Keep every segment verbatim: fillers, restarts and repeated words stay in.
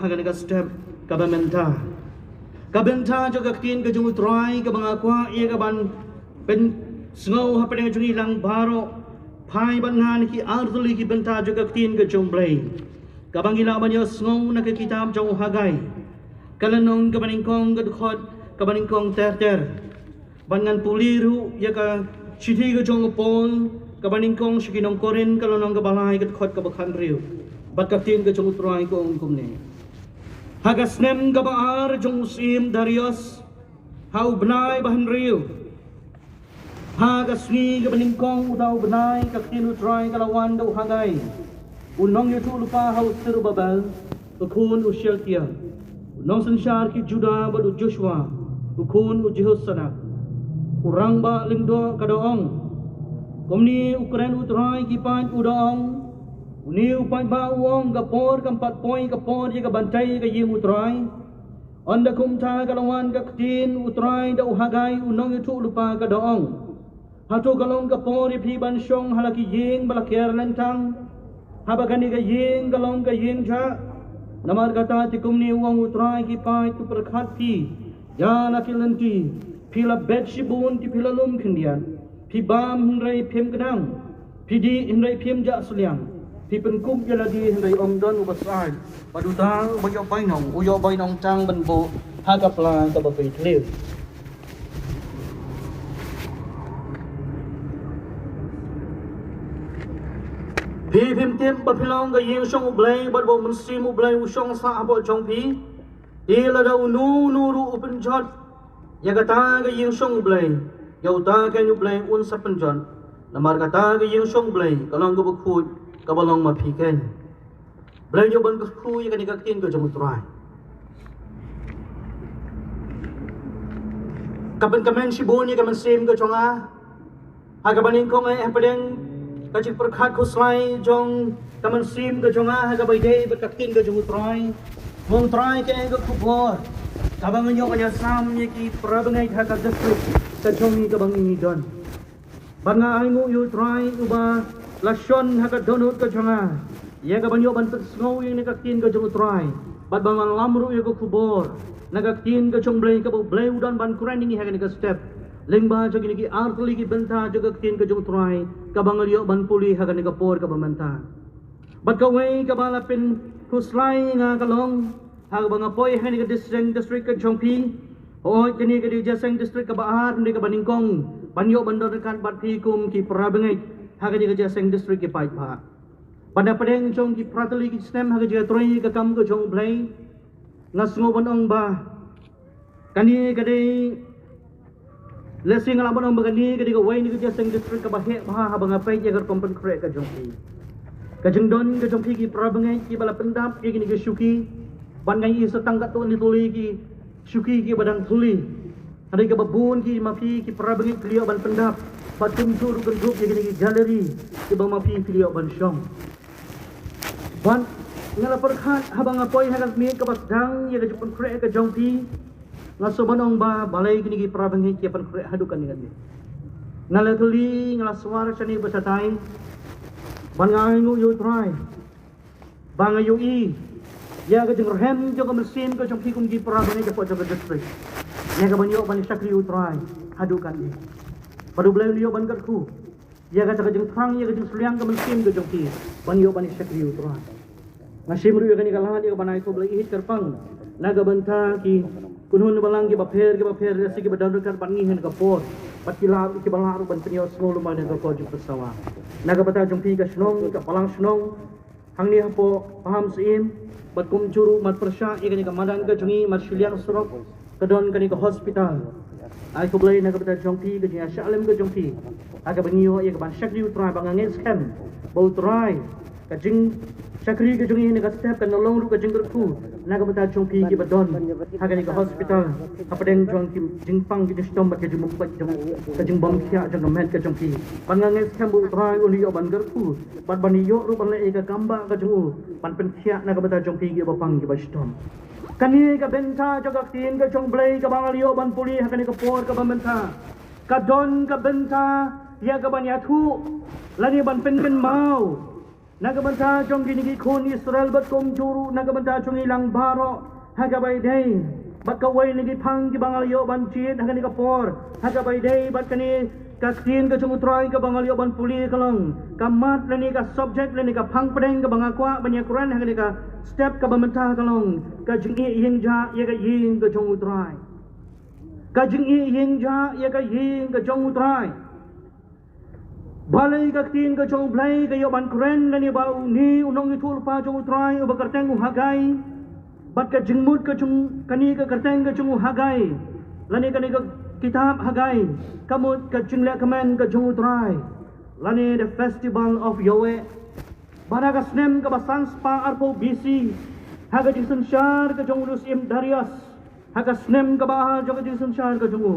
ha kane ka step kaba mynta. Ka bynta jong ka ktien ka jong U Trai kaba nga kwah ïa ka ban pynsngew hapdeng jong ngi lang baroh, phai bad nga na ki artylli ki bynta jong ka ktien ka jong U Blei kaba ngi lah ban ïohsngew na ka kitab jong u Hagai, ka lynnong kaba nyngkong, ka dkhot kaba nyngkong ter ter. Bad ngan pule ruh ïa ka shithi ka jong u Paul kaba nyngkong sha ki nong Korinth, ka lynnong kaba lai, ka dkhot kaba khathynriew. Bad ka ktien ka jong U Trai ka ong kumne: Ha ka snem kaba ar jong u syiem Darius, ha u bnai ba hynriew, ha ka sngi kaba nyngkong uta u bnai, ka ktien U Trai ka la wan da u Hagai, u nongïathuhlypa, ha u Serubabel, u khun u Shealtiel, u nongsynshar ki Judah, bad u Joshua, u khun u Jehozadak, u rangbah lyngdoh, ka da ong: Kumne u kren U Trai ki paid, u da ong: Une u paidbah u ong, ka por kam pat poi, ka por ïa ka ban tei ïa ka ïing U Trai. Ynda kumta ka la wan ka ktien U Trai da u Hagai u nongïathuhlypa, ka da ong: Hato ka long ka por ïa phi ban shong ha la ki ïing ba la ker lyntang, haba kane ka ïing ka long ka ïing jah? Namar kata te kumne u ong U Trai ki paid, to pyrkhat phi ïa la ki lynti, phi la bet shibun te phi la lum khyndiat, phi bam hynrei phim kdang, phi dih hynrei phim jah sliang, phi pynkup ïa lade hynrei ym don uba said, bad uta uba ïoh bainong u ïoh bainong tang ban buh ha ka pla kaba pyrthei. Phi phim tip ba phi long ka ïing shong U Blei bad ba U Mynsiem U Blei u shong sah hapoh jong phi? Te lada uno uno ruh u pynjot ïa kata ka ïing shong U Blei, ïa uta keiñ U Blei un sa pynjot. Namar kata ka ïing shong U Blei ka long kaba khuid, kaba long ma phi keiñ. Blei ïoh ban kyrkhu ïa kane ka ktien ka jong U Trai. Ka pynkmen shibun ïa ka mynsiem ka jong nga ha kaba nyngkong, eh, hapdeng ka jingpyrkhat khuslai jong ka mynsiem ka jong nga ha kaba ïadei bad ka ktien ka jong U Trai. Ba U Trai ka ai ka khubor kaba nga ïoh ban ïasam ïa ki para bangeit ha ka district ka jong ngi kaba ngi don. Bad nga ainguh ïa U Trai uba la shon ha ka dohnud ka jong nga ïa ka ban ïoh ban pynsngew ïa kane ka ktien ka jong U Trai, bad ba ngan lam ruh ïa ka khubor na ka ktien ka jong U Blei kaba U Blei u don ban kren ïa ngi ha kane ka step, lyngba jong kine ki artylli ki bynta jong ka ktien ka jong U Trai kaba ngi la ïoh ban pule ha kane ka por kaba mynta. Bad kawei kaba la pynkhuslai ïa nga ka long, ha kaba nga poi ha kane ka jingïaseng district ka jong phi, hooid kane ka dei ka jingïaseng district kaba ar, hynrei kaba nyngkong ban ïoh ban don ryngkat bad phi kum ki para bangeit ha kane ka jingïaseng district ki paidbah. Bad hapdeng jong ki para tylli ki snem ha ka jingïatrei ka kam ka jong U Blei, nga sngew ban ong ba kane ka dei, lehse nga lah ban ong ba kane ka dei kawei na ka jingïaseng district kaba heh bha haba nga peit ïa ka rukom pynkhreh ka jong phi. Ka jingdon ka jong phi ki para bangeit kiba la pyndap ïa kine ki shuki, bad nga ïohi sa tang katto katne tylli ki shuki kiba dang thylli, hynrei kaba bun ki ma phi ki para bangeit ki la ïoh ban pyndap, bad kumjuh ruh kynthup ïa kine ki gallery kiba ma phi ki la ïoh ban shong. Bad nga la pyrkhat haba nga poi ha ka miet kaba sdang ïa ka jingpynkhreh ka jong phi, nga sngew ban ong ba balei kine ki para bangeit ki pynkhreh haduh kane kane. Nga la kylli, nga la swar shane bad shatai, bad nga ainguh ïa U Trai ba nga ïohi ïa ka jingrhem jong ka mynsiem ka jong phi kum ki para bangeit hapoh jong ka district, ïa ka ban ïoh ban shakri U Trai haduh kane. Bad U Blei u la ïoh ban kyrkhu ïa kata ka jingthrang, ïa ka jingshiliang ka mynsiem ka jong phi ban ïoh ban shakri U Trai. Nga shim ruh ïa kane ka lad ïa ka ban ai khublei ïa ka kyrpang na ka bynta ki kynhun balang kiba pher kiba pher, lehse kiba don ryngkat bad ngi ha kane ka por, bad ki lah, kiba lah ruh ban pynïohsngew lem bad ka por jong ka sawa. Na ka bynta jong phi ka shnong, ka balang shnong hangne hapoh Pahamsyiem, bad kumjuh ruh mat pyrshah ïa kane ka madan ka jong ngi, mat shiliang surok ka don kane ka hospital. Ai khublei na ka bynta jong phi, ka jingïasyllok ka jong phi, ha kaba ngi ïoh ïa ka ban shakri U Trai, ba nga ngeit skhem ba U Trai, ka jingshakri ka jong ngi ha kane ka step kan long ruh ka jingkyrkhu na ka bynta jong phi kiba don ha kane ka hospital, hapdeng jong ki jingpang ki jingshitom bad ka jingbym pait jong, ka jingbym khiah jong ka met ka jong phi. Bad nga ngeit skhem ba U Trai un ïoh ban kyrkhu bad ban ïoh ruh ban leh ïa ka kam ba ka jong u, ban pynkhiah na ka bynta jong phi kiba pang kiba shitom. Kane ka bynta jong ka ktien ka jong U Blei kaba nga la ïoh ban pule ha kane ka por kaba mynta, ka don ka bynta ïa ka ban ïathuh lane ban pynkynmaw Na ka bynta jong kine ki khun Israel bad kumjuh ruh na ka bynta jong ngi lang baroh, ha kaba ïadei bad kawei na ki phang kiba nga la ïoh ban jied ha kane ka por, ha kaba ïadei bad kane ka ktien ka jong U Trai kaba nga la ïoh ban pule ka long, ka mat lane ka subject lane ka phang pdeng kaba nga kwah ban ïakren ha kane ka step kaba mynta ka long, ka jingïeit ïeng jah ïa ka ïing ka jong U Trai. Ka jingïeit ïeng jah ïa ka ïing ka jong U Trai. Balei ka ktien ka jong U Blei ka ïoh ban kren lane ba une u nongïathuhlypa jong U Trai uba kyrteng u Hagai, bad ka jingmut ka jong kane ka kyrteng ka jong u Hagai, lane kane ka kitab Hagai, ka mut ka jingleh kmen ka jong U Trai, lane the festival of Yahweh. Bad ha ka snem kaba san spah arphew B C, ha ka jingsynshar ka jong u Syiem Darius, ha ka snem kaba ar jong ka jingsynshar ka jong u,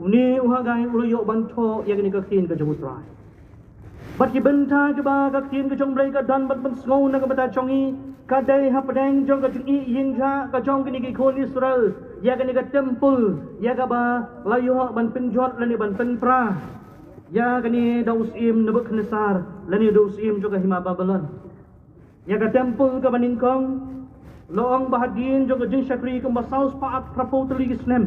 une u Hagai u la ïoh ban thoh ïa kane ka ktien ka jong U Trai. Bad ki bynta kiba ka ktien ka jong U Blei ka don ban pynsngew na ka bynta jong ngi, ka dei hapdeng jong ka jingïeit ïeng jah ka jong kine ki khun Israel ïa kane ka temple, ïa kaba la ïoh ban pynjot lane ban pynpra ïa kane da u Syiem Nebukhadnessar lane da u Syiem jong ka hima Babilon. Ïa ka temple kaba nyngkong, la ong ba hadien jong ka jingshakri kumba saw spah arphew tylli ki snem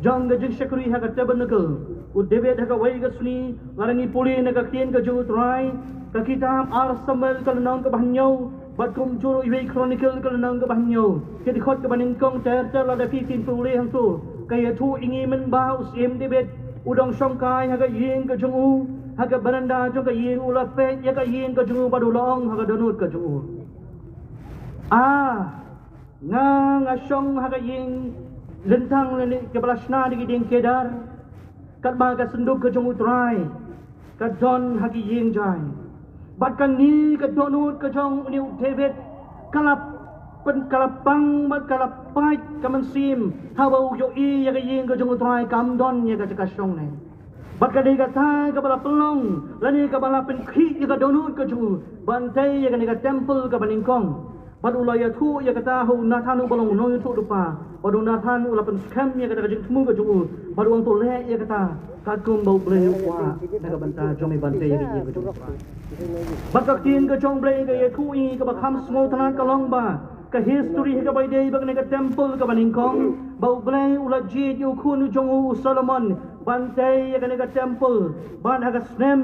jong ka jingshakri ha ka tabernacle, u David ha kawei ka sngi, lada ngi pule na ka ktien ka jong U Trai, ka kitab Ar Samuel ka lynnong kaba hynñiew bad kumjuh ruh Iwei Chronicle ka lynnong kaba hynñiew, ka dkhot kaba nyngkong ter ter, lada phi pule hangto, ka ïathuh ïa ngi mynba u Syiem David u dang shongkai ha ka ïing ka jong u, ha ka baranda jong ka ïing, u la peit ïa ka ïing ka jong u bad u la ong ha ka dohnud ka jong u, A, nga, nga shong ha ka ïing lynthang lane kaba la shna da ki dieng kedar, katba ka synduk ka jong U Trai ka don ha ka ïing jai. Bad kane ka dohnud ka jong une u David ka la pyn-, ka la pang bad ka la pait ka mynsiem haba u ïohi ïa ka ïing ka jong U Trai kam don ïa ka jaka shong ne. Bad ka dei kata kaba la pynlong lane kaba la pynkhih ïa ka dohnud ka jong u ban tei ïa kane ka temple kaba nyngkong. Bad u la ïathuh ïa kata ha u Nathan uba long u nongïathuhlypa. Bad u Nathan u la pynskhem ïa kata ka jingthmu ka jong u, bad u ong, to leh ïa kata katkum ba U Blei u kwah na ka bynta jong me ban tei ïa ka ïing ka jong U Trai. Bad ka ktien ka jong U Blei ka ïathuh ïa ngi kaba kham sngewtynnat ka long ba ka history ha kaba ïadei bad kane ka temple kaba nyngkong, ba U Blei u la jied ïa u khun u jong u, u Solomon, ban tei ïa kane ka temple. Bad ha ka snem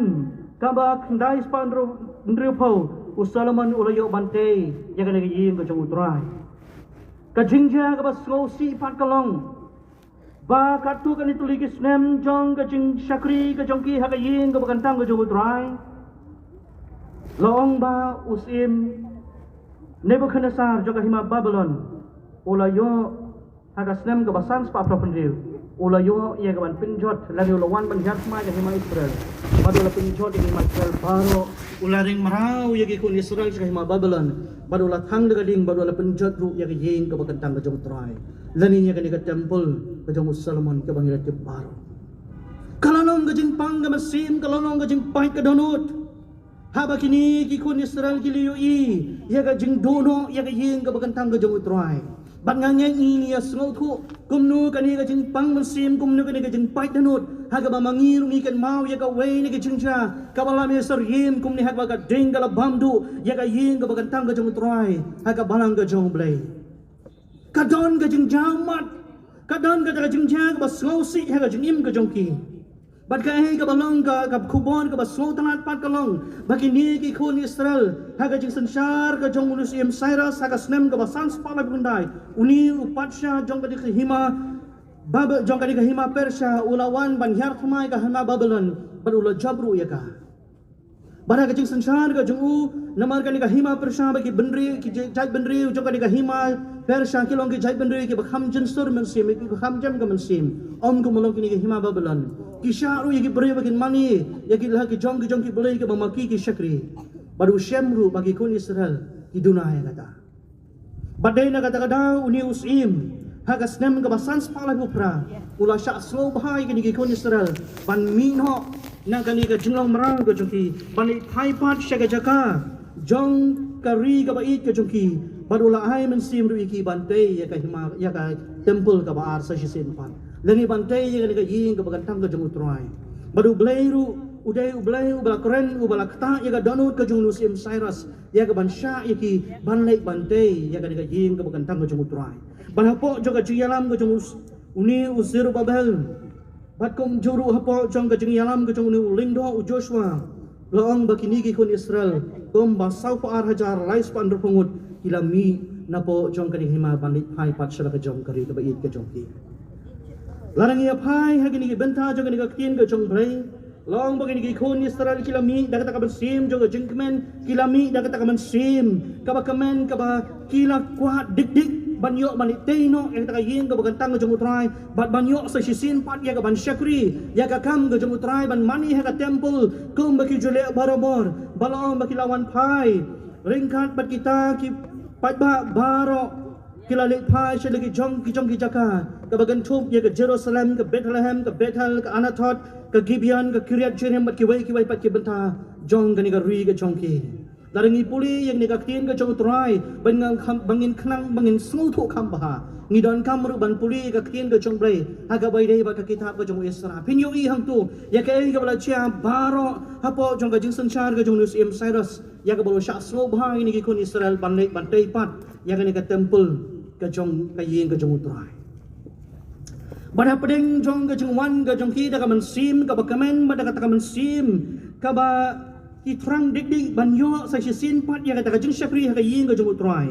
kaba khyndai spah hynriew, hynriewphew, u Solomon u la ïoh ban tei ïa kane ka ïing ka jong U Trai. Ka jingjia kaba sngewsih pat ka long ba katto katne tylli ki snem jong ka jingshakri ka jong ki ha ka ïing kaba kyntang ka jong U Trai, la ong ba u Syiem Nebukhadnessar jong ka hima Babilon u la ïoh, ha ka snem kaba san spah arphew hynriew, u la ïoh ïa ka ban pynjot lane u la wan ban hiar thymmai ka hima Israel. Bad u la pynjot ïa ka hima Israel baroh, u la ring mraw ïa ki khun Israel sha ka hima Babilon. Bad u la thang da ka ding bad u la pynjot ruh ïa ka ïing kaba kyntang ka jong U Trai, lane ïa kane ka temple ka jong u Solomon kaba ngi la tip baroh. Ka la long ka jingpang ka mynsiem, ka la long ka jingpait ka dohnud haba kine ki khun Israel ki la ïohi ïa ka jingduh noh ïa ka ïing kaba kyntang ka jong U Trai. Bad nga ngeit ngi ïa sngewthuh kumno kane ka jingpang mynsiem, kumno kane ka jingpait dohnud, ha kaba ma ngi ruh ngi kynmaw ïa kawei na ka jingjia kaba la mih syriem kumne, ha kaba ka ding ka la bam duh ïa ka ïing kaba kyntang ka jong U Trai ha ka balang ka jong U Blei. Ka don ka jingjia ummat, ka don kata ka jingjia kaba sngewsih ha ka jingim ka jong ki. Bad kaei kaba long ka, ka khubor kaba sngewtynnat pat ka long ba kine ki khun Israel, ha ka jingsynshar ka jong une u Syiem Cyrus ha ka snem kaba san spah laiphew khyndai, une u patsha jong kane ka hima Bab-, jong kane ka hima Persia u la wan ban hiar thymmai ka hima Babilon bad u la jop ruh ïa ka. Bad ha ka jingsynshar ka jong u, namar kane ka hima Persia bad ki bynriew, ki jait bynriew jong kane ka hima Persia ki long ki jait bynriew kiba kham jynsur mynsiem, kiba kham jem ka mynsiem, ym kum ba long kine ka hima Babilon. Ki shah ruh ïa ki briew ba kin mane ïa ki la ki jong, ki jong ki blei kiba ma ki ki shakri. Bad u shem ruh ba ki khun Israel ki duna ïa kata. Bad dei na kata ka daw une u syiem, ha ka snem kaba san spah laiphew phra, u la shah sngewbha ïa kine ki khun Israel ban mih noh na kane ka jinglong mraw ka jong ki, ban leit phai pat sha ka jaka jong ka ri kaba ïeit ka jong ki. Bad u la ai mynsiem ruh ïa ki ban tei ïa ka hima, ïa ka temple kaba ar sa shisien pat, lane ban tei ïa kane ka ïing kaba kyntang ka jong U Trai. Bad U Blei ruh U dei U Blei uba la kren, uba la ktah ïa ka dohnud ka jong u Syiem Cyrus ïa ka ban shah ïa ki ban leit ban tei ïa kane ka ïing kaba kyntang ka jong U Trai. Bad hapoh jong ka jingïalam ka jong u s-, une u Zerubbabel, bad kumjuh ruh hapoh jong ka jingïalam ka jong une u lyngdoh u Joshua, la ong ba kine ki khun Israel kumba saw phew ar hajar lai spah hynriewphew ngut ki la mih napoh jong kane ka hima ban leit phai pat sha la ka jong ka ri kaba ïeit ka jong ki. Lada ngi ïa phai ha kine ki bynta jong kane ka ktien ka jong U Blei, la ong ba kine ki khun Israel ki la mih da kata ka mynsiem jong ka jingkmen, ki la mih da kata ka mynsiem kaba kmen, kaba ki la kwah dik dik ban ïoh ban leit tei noh ïa kata ka ïing kaba kyntang ka jong U Trai, bad ban ïoh sa shisien pat ïa ka ban shakri ïa ka kam ka jong U Trai, ban mane ha ka temple kumba ki ju leh barabor. Ba la ong ba ki la wan phai ryngkat bad kita ki paidbah baroh, ki la leit phai sha la ki jong ki jong ki jaka kaba kynthup ïa ka Jerusalem, ka Bethlehem, ka Bethel, ka Anathoth, ka Gibeon, ka Kiriath Jearim bad kiwei kiwei pat ki bynta jong kane ka ri ka jong ki. Lada ngi pule ïa kane ka ktien ka jong U Trai, ba ngin kham, ba ngin khnang, ba ngin sngewthuh kham bha, ngi donkam ruh ban pule ïa ka ktien ka jong U Blei ha kaba ïadei bad ka kitab ka jong u Esra. Phin ïohi hangto ïa kaei kaba la jia baroh hapoh jong ka jingsynshar ka jong u Syiem Cyrus, ïa kaba la shah sngewbha ïa kine ki khun Israel ban leit ban tei pat ïa kane ka temple ka jong ka ïing ka jong U Trai. Bad hapdeng jong ka jingwan ka jong ki da ka mynsiem kaba kmen, bad da kata ka mynsiem kaba ki thrang dik dik ban ïoh sa shisien pat ïa kata ka jingshakri ha ka ïing ka jong U Trai.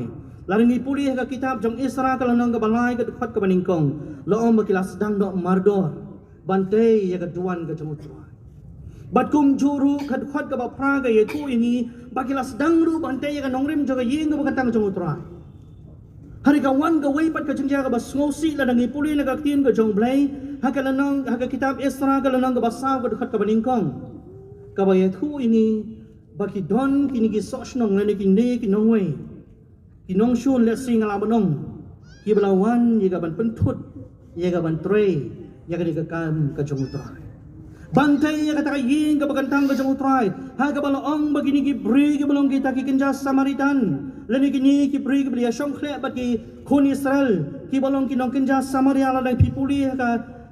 Lada ngi pule ha ka kitab jong Esra ka lynnong kaba lai ka dkhot kaba nyngkong, la ong ba ki la sdang noh mardor ban tei ïa ka duwan ka jong U Trai. Bad kumjuh ruh ka dkhot kaba phra ka ïathuh ïa ngi ba ki la sdang ruh ban tei ïa ka nongrim jong ka ïing kaba kyntang jong U Trai. Hynrei ka wan kawei pat ka jingjia kaba sngewsih lada ngi pule na ka ktien ka jong U Blei ha ka lynnong, ha ka kitab Esra ka lynnong kaba saw ka dkhot kaba nyngkong, kaba ïathuh ïa ngi ba ki don kine ki sohshnong lane kine ki nongwei, ki nongshun, lehse nga lah ban ong, kiba la wan ïa ka ban pynthut, ïa ka ban trei ïa kane ka kam ka jong U Trai, ban tei ïa kata ka ïing kaba kyntang ka jong U Trai, ha kaba la ong ba kine ki briew kiba long kita ki kynja Samaritan, lane kine ki briew kiba la ïashong khleh bad ki khun Israel kiba long ki nongkynja Samaria, lada phi pule ha ka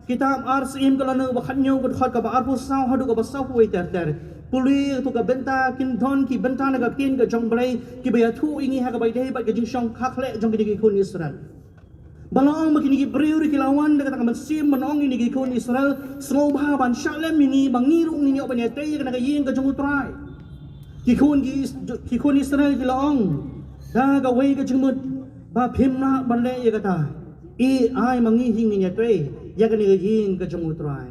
kitab Ar Syiem ka lynnong ba khathynñiew ka dkhot kaba arphew saw haduh kaba sawphew wei ter ter. Pule to ka bynta, kin don ki bynta na ka ktien ka jong U Blei kiba ïathuh ïa ngi ha kaba ïadei bad ka jingshong kha khleh jong kine ki khun Israel. Ba la ong ba kine ki briew ruh ki la wan da kata ka mynsiem ban ong ïa kine ki khun Israel, sngewbha ban shah lem ïa ngi ba ngi ruh ngin ïoh ban ïatei ïa kane ka ïing ka jong U Trai. Ki khun ki Is-, ki khun Israel ki la ong da kawei ka jingmut ba phim lah ban leh ïa kata. Ai ma ngi hi ngin ïatei ïa kane ka ïing ka jong U Trai.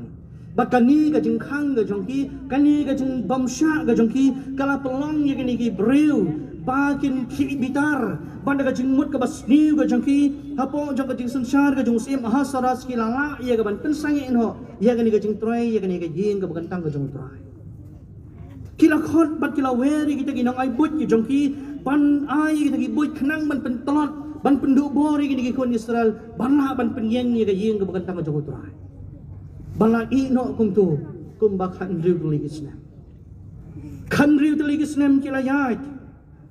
Bad kane ka jingkhang ka jong ki, kane ka jingbymshah ka jong ki, ka la pynlong ïa kine ki briew ba kin khih bitar. Bad da ka jingmut kaba sniew ka jong ki, hapoh jong ka jingsynshar ka jong u Syiem Ahasuerus, ki la lah ïa ka ban pynsangeh noh ïa kane ka jingtrei ïa kane ka ïing kaba kyntang ka jong U Trai. Ki la khot bad ki la wer ïa kita ki nongai buit ki jong ki ban ai ïa kita ki buit khnang ban pyntlot, ban pynduh bor ïa kine ki khun Israel ban lah ban pynïeng ïa ka ïing kaba kyntang ka jong U Trai. Ba la ïeh noh kumto kumba khathynriew tylli ki snem. Khathynriew tylli ki snem ki la ïaid,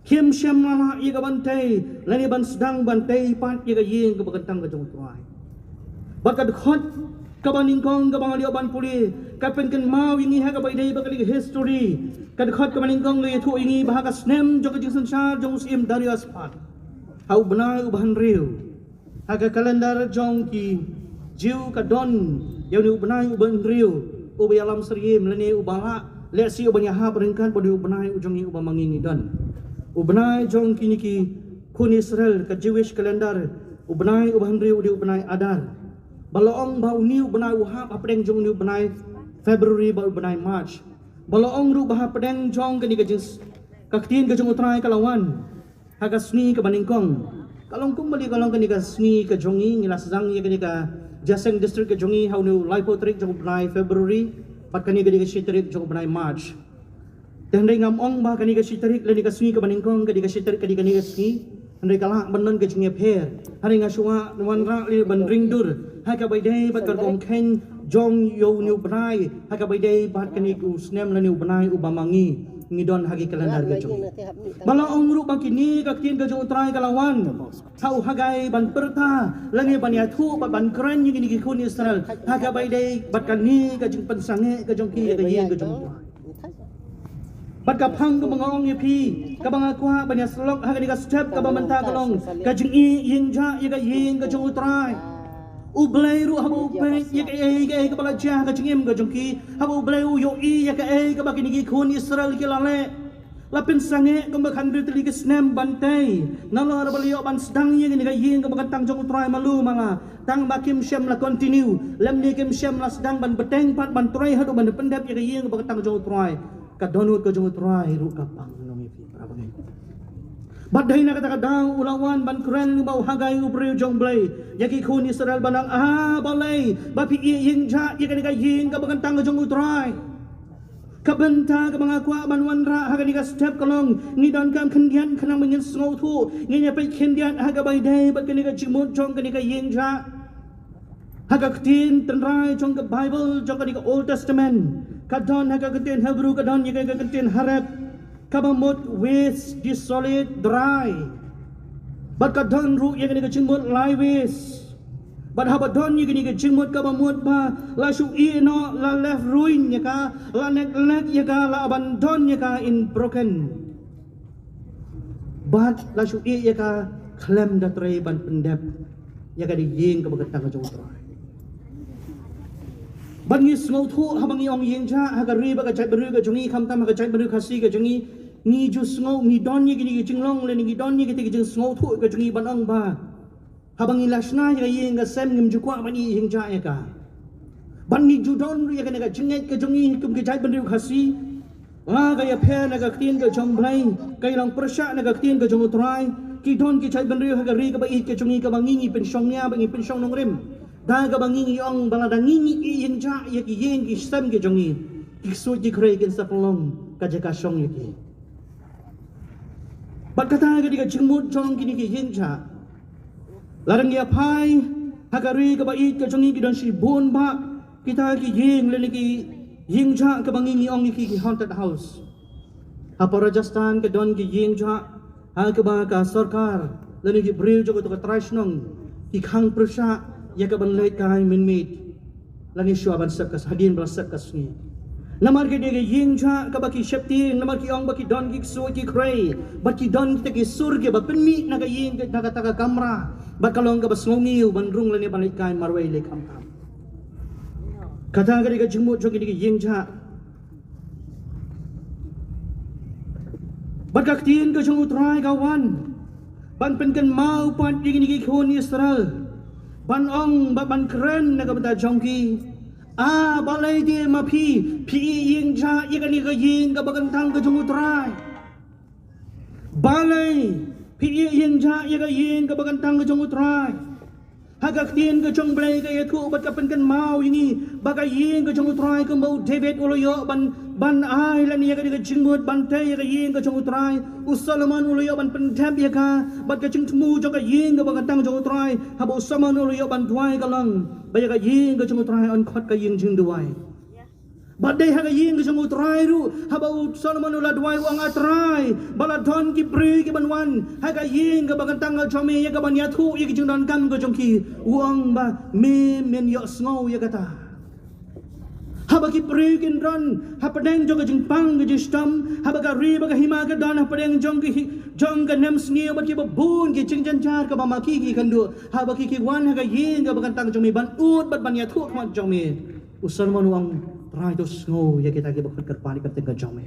kim shym la lah ïa ka ban tei lane ban sdang ban tei pat ïa ka ïing kaba kyntang ka jong U Trai. Bad ka dkhot kaba nyngkong kaba nga la ïoh ban pule ka pynkynmaw ïa ngi ha kaba ïadei bad kane ka history. Ka dkhot kaba nyngkong ka ïathuh ïa ngi ba ha ka snem jong ka jingsynshar jong u Syiem Darius pat, ha u bnai uba hynriew, ha ka calendar jong ki Jiw ka don ïa une u bnai uba hynriew uba ïalam syriem lane uba lah lehse uba ïahap ryngkat bad une u bnai u jong ngi uba ma ngi ngi don. U bnai jong kine ki khun Israel, ka Jewish calendar, u bnai uba hynriew u dei u bnai Adar. Ba la ong ba une u bnai u hap hapdeng jong une u bnai February bad u bnai March. Ba la ong ruh ba hapdeng jong kane ka jings-, ka ktien ka jong U Trai ka la wan ha ka sngi kaba nyngkong. Ka long kumba lei ka long kane ka sngi ka jong ngi, ngi la sdang ïa kane ka Jaiñtia District ka jong ngi ha une u laiphew tarik jong u bnai February bad kane ka dei ka shi tarik jong u bnai March. Te hynrei ngam ong ba kane ka shi tarik lane ka sngi kaba nyngkong ka dei ka shi tarik ka dei kane ka sngi. Hynrei ka lah ban don ka jingïapher. Hynrei nga shu wanrah lei ban ring dur ha kaba ïadei bad ka rukom kheiñ jong ïa une u bnai, ha kaba ïadei bad kane u snem lane u bnai uba ma ngi ngi don ha ki calendar ka jong ngi. Ba la ong ruh ba kine ka ktien ka jong U Trai ka la wan ha u Haggai ban pyrta lane ban ïathuh bad ban kren ïa kine ki khun Israel ha kaba ïadei bad kane ka jingpynsangeh ka jong ki ïa ka ïing ka jong U Trai. Bad ka phang kaba nga ong ïa phi, kaba nga kwah ban ïa syllok ha kane ka step kaba mynta ka long ka jingïeng jah ïa ka ïing ka jong U Trai. U Blei ruh haba u peit ïa kaei kaei kaba la jia ha ka jingim ka jong ki, haba U Blei u ïohi ïa kaei kaba kine ki khun Israel ki la leh, la pynsangeh kumba khatsan tylli ki snem ban tei, nalor ba la ïoh ban sdang ïa kane ka ïing kaba kyntang jong U Trai malu mala, tang ba kim shym la continue lymne kim shym la sdang ban bteng pat ban trei haduh ban pyndep ïa ka ïing kaba kyntang jong U Trai. Ka dohnud ka jong U Trai ruh ka pang, nong ïa phi para bangeit. Bad dei na kata ka daw u la wan ban kren ba u Hagai u briew jong U Blei ïa ki khun Israel ban ong, ah, balei ba phi ïeh ïeng jah ïa kane ka ïing kaba kyntang ka jong U Trai? Ka bynta kaba nga kwah ban wanrah ha kane ka step ka long, ngi donkam khyndiat khnang ba ngin sngewthuh, ngin ïa peit khyndiat ha kaba ïadei bad kane ka jingmut jong kane ka ïeng jah. Ha ka ktien tynrai jong ka Baibl jong kane ka Old Testament, ka don ha ka ktien Hebru ka don ïa ka ktien Hareph, kaba mut waste, desolate, dry. Bad ka don ruh ïa kane ka jingmut lie waste. Bad haba don ïa kane ka jingmut kaba mut ba la shu ïeh noh, la left ruin ïa ka, la neglect ïa ka, la abandon ïa ka in broken. Bad la shu ïeh ïa ka khlem da trei ban pyndep ïa kane ka ïing kaba kyntang ka jong U Trai. Bad ngi sngewthuh haba ngi ong ïeng jah ha ka ri bad ka jaitbynriew ka jong ngi, khamtam ha ka jaitbynriew Khasi ka jong ngi, ngi ju sngew, ngi don ïa kine ki jinglong lane ngi don ïa kine ki jingsngewthuh ka jong ngi ban ong ba haba ngi la shna ïa ka ïing ka sem ngim ju kwah ban ïeng jah ïa ka. Bad ngi ju don ruh ïa kane ka jingngeit ka jong ngi kum ki jaitbynriew Khasi. La ka ïapher na ka ktien ka jong U Blei, ka ïalang pyrshah na ka ktien ka jong U Trai. Ki don ki jaitbynriew ha ka ri kaba ïeit ka jong ngi kaba ngi ngi pynshong nia bad ngi pynshong nongrim. Da kaba ngi ngi ong ba lada ngi ngi ïeng jah ïa ki ïing ki sem ki jong ngi, ki ksuid ki khrei kin sa pynlong ka jaka shong ïa ki. Bad kata ka dei ka jingmut jong kine ki ïing jah. Lada ngi ïa phai ha ka ri kaba ïeit ka jong ngi ki don shibun bah kita ki ïing lane ki ïing jah kaba ngi ngi ong ïa ki ki haunted house. Hapoh Rajasthan ka don ki ïing jah ha kaba ka sorkar lane ki briew jong kato ka trai shnong ki khang pyrshah ïa ka ban leit kai mynmiet. Lane shuwa ban sep ka, hadien ba la sep ka sngi. Namar ka dei ka ïing jah kaba ki sheptieng, namar ki ong ba ki don ki ksuid ki khrei, bad ki don kita ki sur kiba pynmih na ka ïing, na kata ka kamra, bad ka long kaba sngew ngiew ban rung lane ban leit kai marwei lei khamtam. Kata ka dei ka jingmut jong kine ki ïing jah. Bad ka ktien ka jong U Trai ka wan ban pynkynmaw pat ïa kine ki khun Israel, ban ong bad ban kren na ka bynta jong ki, ah, balei te ma phi, phi ïeng jah ïa kane ka ïing kaba kyntang ka jong U Trai? Balei phi ïeng jah ïa ka ïing kaba kyntang ka jong U Trai? Ha ka ktien ka jong U Blei ka ïathuh bad ka pynkynmaw ïa ngi ba ka ïing ka jong U Trai kumba u David u la ïoh ban, ban ai lane ïa ka, ïa ka jingmut ban tei ïa ka ïing ka jong U Trai, u Solomon u la ïoh ban pyndep ïa ka, bad ka jingthmu jong ka ïing kaba kyntang jong U Trai haba u Solomon u la ïoh ban duwai ka long ba ïa ka ïing ka jong U Trai yn khot ka ïing jingduwai. Bad dei ha ka ïing ka jong U Trai ruh haba u Solomon u la duwai u ong, ah Trai, ba la don ki briew kiban wan ha ka ïing kaba kyntang ka jong me ïa kaban ïathuh ïa ki jingdonkam ka jong ki. U ong ba me men ïohsngew ïa kata. Haba ki briew kin don hapdeng jong ka jingpang ka jingshitom, haba ka ri bad ka hima ka don hapdeng jong ka hi-, jong ka nemsniew bad kiba bun ki jingjynjar kaba ma ki ki kynduh, haba ki ki wan ha ka ïing kaba kyntang jong me ban ud bad ban ïathuh khmat jong me. U Solomon u ong, Trai to sngew ïa kita kiba khot kyrpad ïa ka kyrteng ka jong me.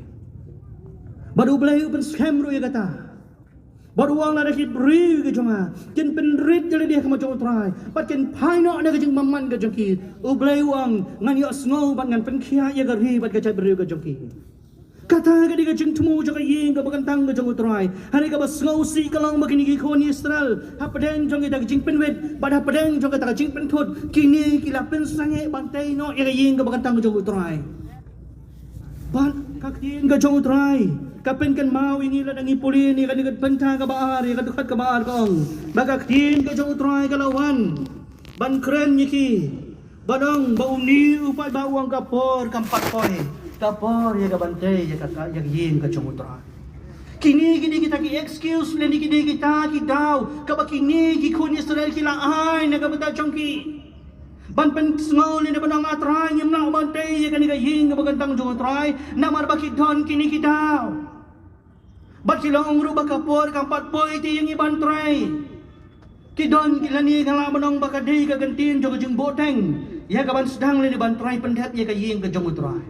Bad U Blei u pynskhem ruh ïa kata. Bad u ong lada ki briew ki jong nga kin pynrit ïa lade ha khmat jong U Trai bad kin phai noh na ka jingbymman ka jong ki, U Blei u ong ngan ïohsngew bad ngan pynkhiah ïa ka ri bad ka jaitbynriew ka jong ki. Kata ka dei ka jingthmu jong ka ïing kaba kyntang ka jong U Trai. Hynrei kaba sngewsih ka long ba kine ki khun Israel hapdeng jong kita ki jingpynwit bad hapdeng jong kita ki jingpynthut, kine ki la pynsangeh ban tei noh ïa ka ïing kaba kyntang ka jong U Trai. Bad ka ktien ka jong U Trai ka pynkynmaw ïa ngi lada ngi pule ïa kane ka bynta kaba ar, ïa ka dkhot kaba ar ka ong ba ka ktien ka jong U Trai ka la wan ban kren ïa ki. Ban ong ba une u paidbah u ong ka por kam pat poi, ka por ïa ka ban tei ïa ka, ka, ïa ka ïing ka jong U Trai. Kine, kine kita ki excuse lane kine kita ki daw kaba kine ki khun Israel ki la ai na ka bynta jong ki. Ban pynsngew lane ban ong, A Trai, ngim lah ban tei ïa kane ka ïing kaba kyntang jong U Trai namar ba ki don kine ki daw. Bad ki long ruh ba ka por kam pat poi te ïa ngi ban trei. Ki don ki lane nga lah ban ong ba ka dei ka kyntien jong ka jingbuhteng ïa ka ban sdang lane ban trei pyndep ïa ka ïing ka jong U Trai.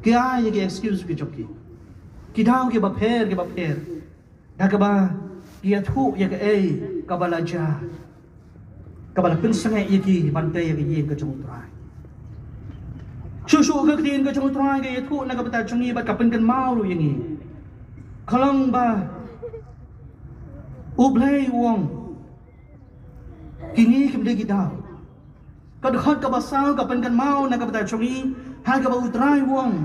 Ki ai ïa ki excuse ki jong ki, ki daw kiba pher kiba pher, da kaba ki ïathuh ïa kaei kaba la jia, kaba la pynsangeh ïa ki ban tei ïa ka ïing ka jong U Trai. Shuh shuh ka ktien ka jong U Trai ka ïathuh na ka bynta jong ngi bad ka pynkynmaw ruh ïa ngi. Ka long ba U Blei u ong, kine kim dei ki daw. Ka dkhot kaba saw ka pynkynmaw na ka bynta jong ngi, ha kaba U Trai u ong,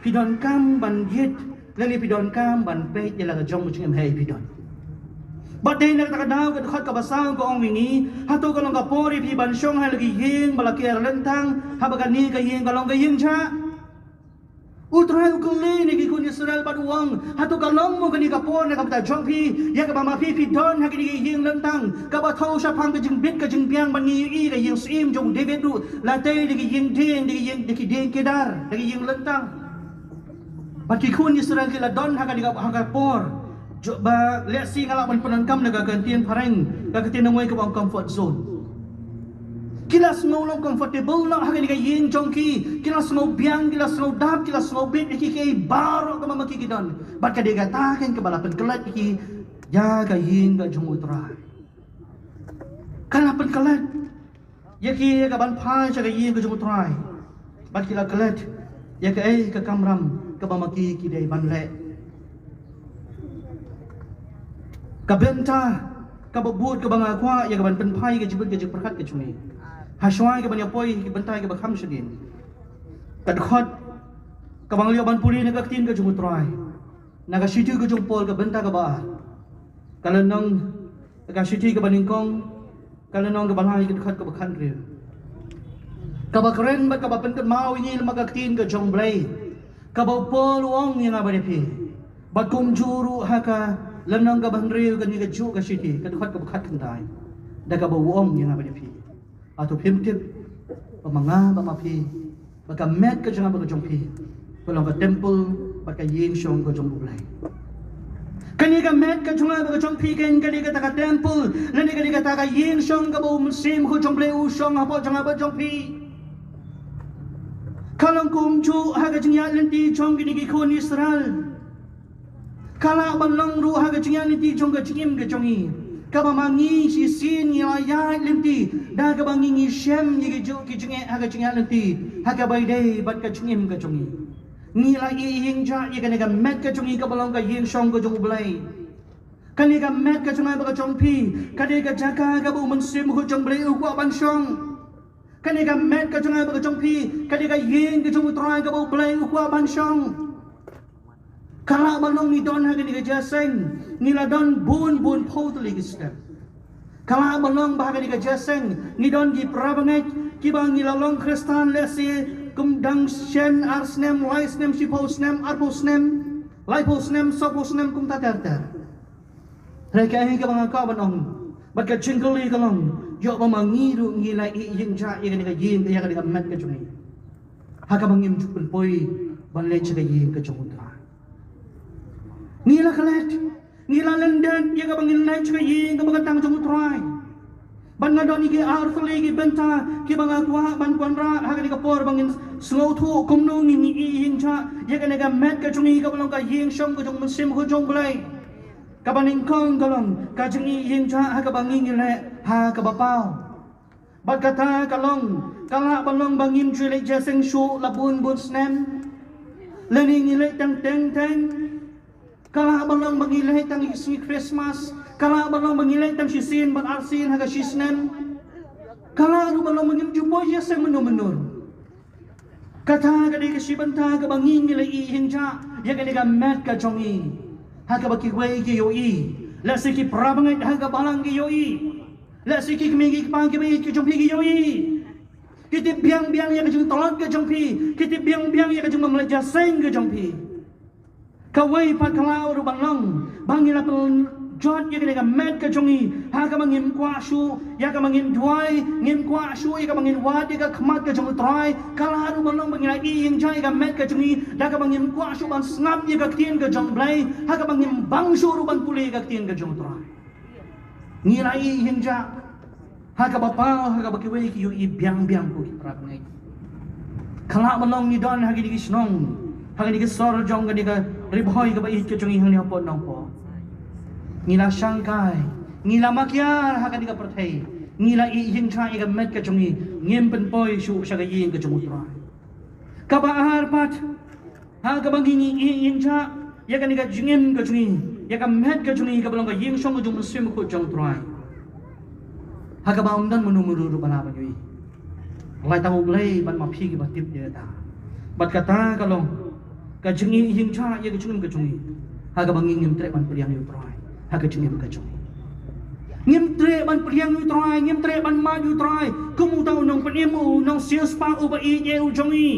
phi donkam ban ïit lane phi donkam ban peit ïa la ka jong ka jingim ha ïa phi don. Bad dei na kata ka daw ka dkhot kaba saw ka ong ïa ngi, hato ka long ka por ïa phi ban shong ha la ki ïing ba la ker lyntang, haba kane ka ïing ka long ka ïing jah? U Trai u kylli na ki khun Israel bad u ong, hato ka long mo kane ka por na ka bynta jong phi ïa kaba ma phi phi don ha kane ka ïing lyntang kaba thew shaphang ka jingbit ka jingbiang ban ngi ïohi ka ïing syiem jong David ruh la tei da ki ïing dieng, da ki ïing, da ki dieng kedar, da ki ïing lyntang. Bad ki khun Israel ki la don ha kane ka, ha ka por jong ba lehse nga lah ban pyndonkam na ka ktien phareng, ka ktien nongwei kaba ong comfort zone. Ki la sngew long comfortable noh ha kane ka ïing jong ki, ki la sngew biang, ki la sngew dap, ki la sngew bit ïa ki, ki baroh kaba ma ki ki don. Bad ka dei kata kein kaba la pynklet ïa ki ïa ka ïing ka jong U Trai. Ka la pynklet ïa ki ïa ka ban phai sha ka ïing ka jong U Trai. Bad ki la klet ïa kaei ka kamram kaba ma ki ki dei ban leh. Ka bynta kaba bud kaba nga kwah ïa ka ban pynphai ka jingpyrkhat ka jingpyrkhat ka jong ngi ha shwa ïa ka ban ïa poi ïa ka bynta kaba kham shadien. Ka dkhot kaba nga la ïoh ban pule na ka ktien ka jong U Trai na ka shithi ka jong u Paul ka bynta kaba ar, ka lynnong, ka shithi kaba nyngkong, ka lynnong kaba lai, ka dkhot kaba khathynriew. Kaba kren bad kaba pynkynmaw ïa ngi lyngba ka ktien ka jong U Blei, kaba u Paul u ong ïa nga bad ïa phi. Bad kumjuh ruh ha ka lynnong kaba hynriew kane kajuh ka shithi, ka dkhot kaba khatkhyndai, da kaba u ong ïa nga bad ïa phi. Hato phim tip ba ma nga bad ma phi, ba ka met ka jong nga bad ka jong phi, ka long ka templ bad ka ïing shong ka jong U Blei? Kane ka met ka jong nga bad ka jong phi kein ka dei kata ka templ, lane ka dei kata ka ïing shong kaba U Mynsiem Bakhuid jong U Blei u shong hapoh jong nga bad jong phi. Ka long kumjuh ha ka jingïaid lynti jong kine ki khun Israel. Ka lah ban long ruh ha ka jingïaid lynti jong ka jingim ka jong ngi, kaba ma ngi shisien ngi la ïaid lynti da kaba ngi, ngi shem ïa ki jong ki jingeh ha ka jingïaid lynti, ha kaba ïadei bad ka jingim ka jong ngi. Ngi la ïing jah ïa kane ka met ka jong ngi kaba long ka ïing shong ka jong U Blei. Kane ka met ka jong nga bad ka jong phi ka dei ka jaka kaba U Mynsiem Bakhuid jong U Blei u kwah ban shong. Kane ka met ka jong nga bad ka jong phi ka dei ka ïing ka jong U Trai kaba U Blei u kwah ban shong. Ka lah ban long ngi don ha kane ka jingïaseng, ngi la don bun bun phew tylli ki snem. Ka lah ban long ba ha kane ka jingïaseng ngi don ki parabangeit kiba ngi la long Khristan lehse kum dang shen, ar snem, lai snem, shiphew snem, arphew snem, laiphew snem, sawphew snem, kumta ter ter. Hynrei kaei kaba nga kwah ban ong bad ka jingkylli ka long, ïoh ba ma ngi ruh ngi la ïing jah ïa kane ka ïing, ïa kane ka met ka jong ngi, ha kaba ngim ju pynpoi ban leit sha ka ïing ka jong U Trai? Ngi la klet, ngi la lyndet ïa kaba ngin leit sha ka ïing kaba kyntang jong U Trai. Bad nga don ïa ki artylli ki bynta kiba nga kwah ban wanrah ha kane ka por ba ngin sngewthuh kumno ngin ïing jah ïa kane ka met ka jong ngi kaba long ka ïing shong ka jong U Mynsiem Bakhuid jong U Blei. Kaba nyngkong ka long ka jingïing jah ha kaba ngi ngi leh ha kaba paw. Bad kata ka long, ka lah ban long ba ngim ju leit jingïaseng shuh la bun bun snem, lane ngi leit tang teng teng. Ka lah ban long ba ngi leit tang ïa ka sngi Christmas, ka lah ban long ba ngi leit tang shisien bad arsien ha ka shisnem. Ka lah ruh ban long ba ngim ju poi jingïaseng mynno mynno. Kata ka dei ka shi bynta kaba ngi ngi la ïing jah ïa kane ka met ka jong ngi, ha kaba kiwei ki ïohi, lehse ki parabangeit ha ka balang ki ïohi, lehse ki kmie ki kpa kiba ïeit ki jong phi ki ïohi. Ki tip biang biang ïa ka jingtlot ka jong phi, ki tip biang biang ïa ka jingbym leit jingïaseng ka jong phi. Kawei pat ka lah ruh ban long ba ngi la pyn, jot ïa kane ka met ka jong ngi, ha kaba ngim kwah shuh ïa kaba ngin duwai, ngim kwah shuh ïa kaba ngin wad ïa ka khmat ka jong U Trai. Ka lah ruh ban long ba ngi la ïeng jia ïa ka met ka jong ngi da kaba ngim kwah shuh ban sngap ïa ka ktien ka jong U Blei, ha kaba ngim bang shuh ruh ban pule ïa ka ktien ka jong U Trai. Ngi la ïeng jia ha kaba paw, ha kaba kiwei ki ïohi biang biang ko ki para bangeit. Ka lah ban long ngi don ha kine ki shnong, ha kine ki sor jong kane ka Ri Bhoi kaba ïeit ka jong ngi hangne hapoh Nongpoh. Ngi la shangkai, ngi la makiar ha kane ka pyrthei. Ngi la ïeng jia ïa ka met ka jong ngi, ngim pynpoi shuh sha ka ïing ka jong U Trai. Kaba ar pat, ha kaba ngi ngi ïeng jia ïa kane ka jingim ka jong ngi, ïa ka met ka jong ngi kaba long ka ïing shong ka jong U Mynsiem Bakhuid jong U Trai, ha kaba ym don mano mano ruh ba lah ban ïohi. Lai tang U Blei bad ma phi kiba tip ïa kata. Bad kata ka long ka jingïeng jia ïa ka jingim ka jong ngi, ha kaba ngi ngim treh ban pdiang ïa U Trai ha ka jingim ka jong ngi. Ngim treh ban pdiang ïa U Trai, ngim treh ban mad ïa U Trai kum uta u nongpynim, u nongsiewspah uba ïeit ïa u jong ngi.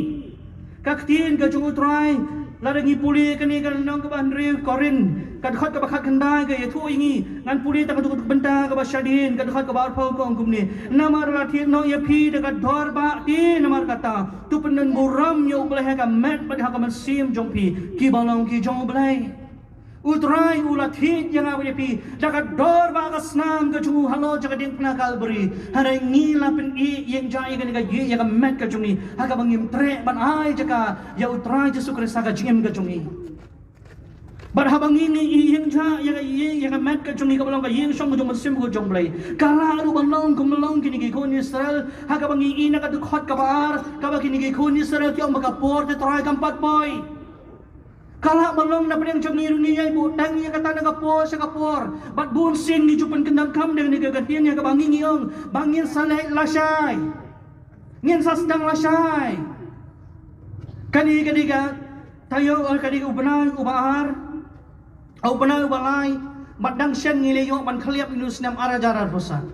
Ka ktien ka jong U Trai, lada ngi pule kane ka lynnong kaba hynriew Korinth, ka dkhot kaba khatkhyndai ka ïathuh ïa ngi. Ngan pule tang katto katne ka bynta kaba shadien, ka dkhot kaba arphew ka ong kumne: Namar la thied noh ïa phi da ka dor bah, te namar kata to pyndonburom ïa U Blei ha ka met bad ha ka mynsiem jong phi, kiba long ki jong U Blei. U Trai u la thied ïa nga bad ïa phi da ka dor bah ka snam ka jong u halor jong ka diengphna Kalbari. Hynrei ngi la pynïeng jia ïa kane ka ïing, ïa ka met ka jong ngi, ha kaba ngim treh ban ai jaka ïa U Trai Jisu Khrist ha ka jingim ka jong ngi. Bad haba ngi ngi ïeng jia ïa ka ïing, ïa ka met ka jong ngi kaba long ka ïing shong ka jong U Mynsiem Bakhuid jong U Blei, ka lah ruh ban long kum long kine ki khun Israel, ha kaba ngi i na ka dkhot kaba ar, kaba kine ki khun Israel ki ong ba ka por te Trai kam pat poi. Ka lah ban long na pdeng jong ngi ruh ngi ïai buh teng ïa kata na ka por sha ka por. Bad bun sien ngi ju pynkyndang kam da kane ka ktien ïa kaba ngi ngi ong ba ngin sa leit lashai, ngin sa sdang lashai. Kane ka dei ka taïew, eh, ka dei ka u bnai uba ar, u bnai uba lai. Bad dang shen ngi la ïoh ban khylliap ïa u snem ar hajar arphew san.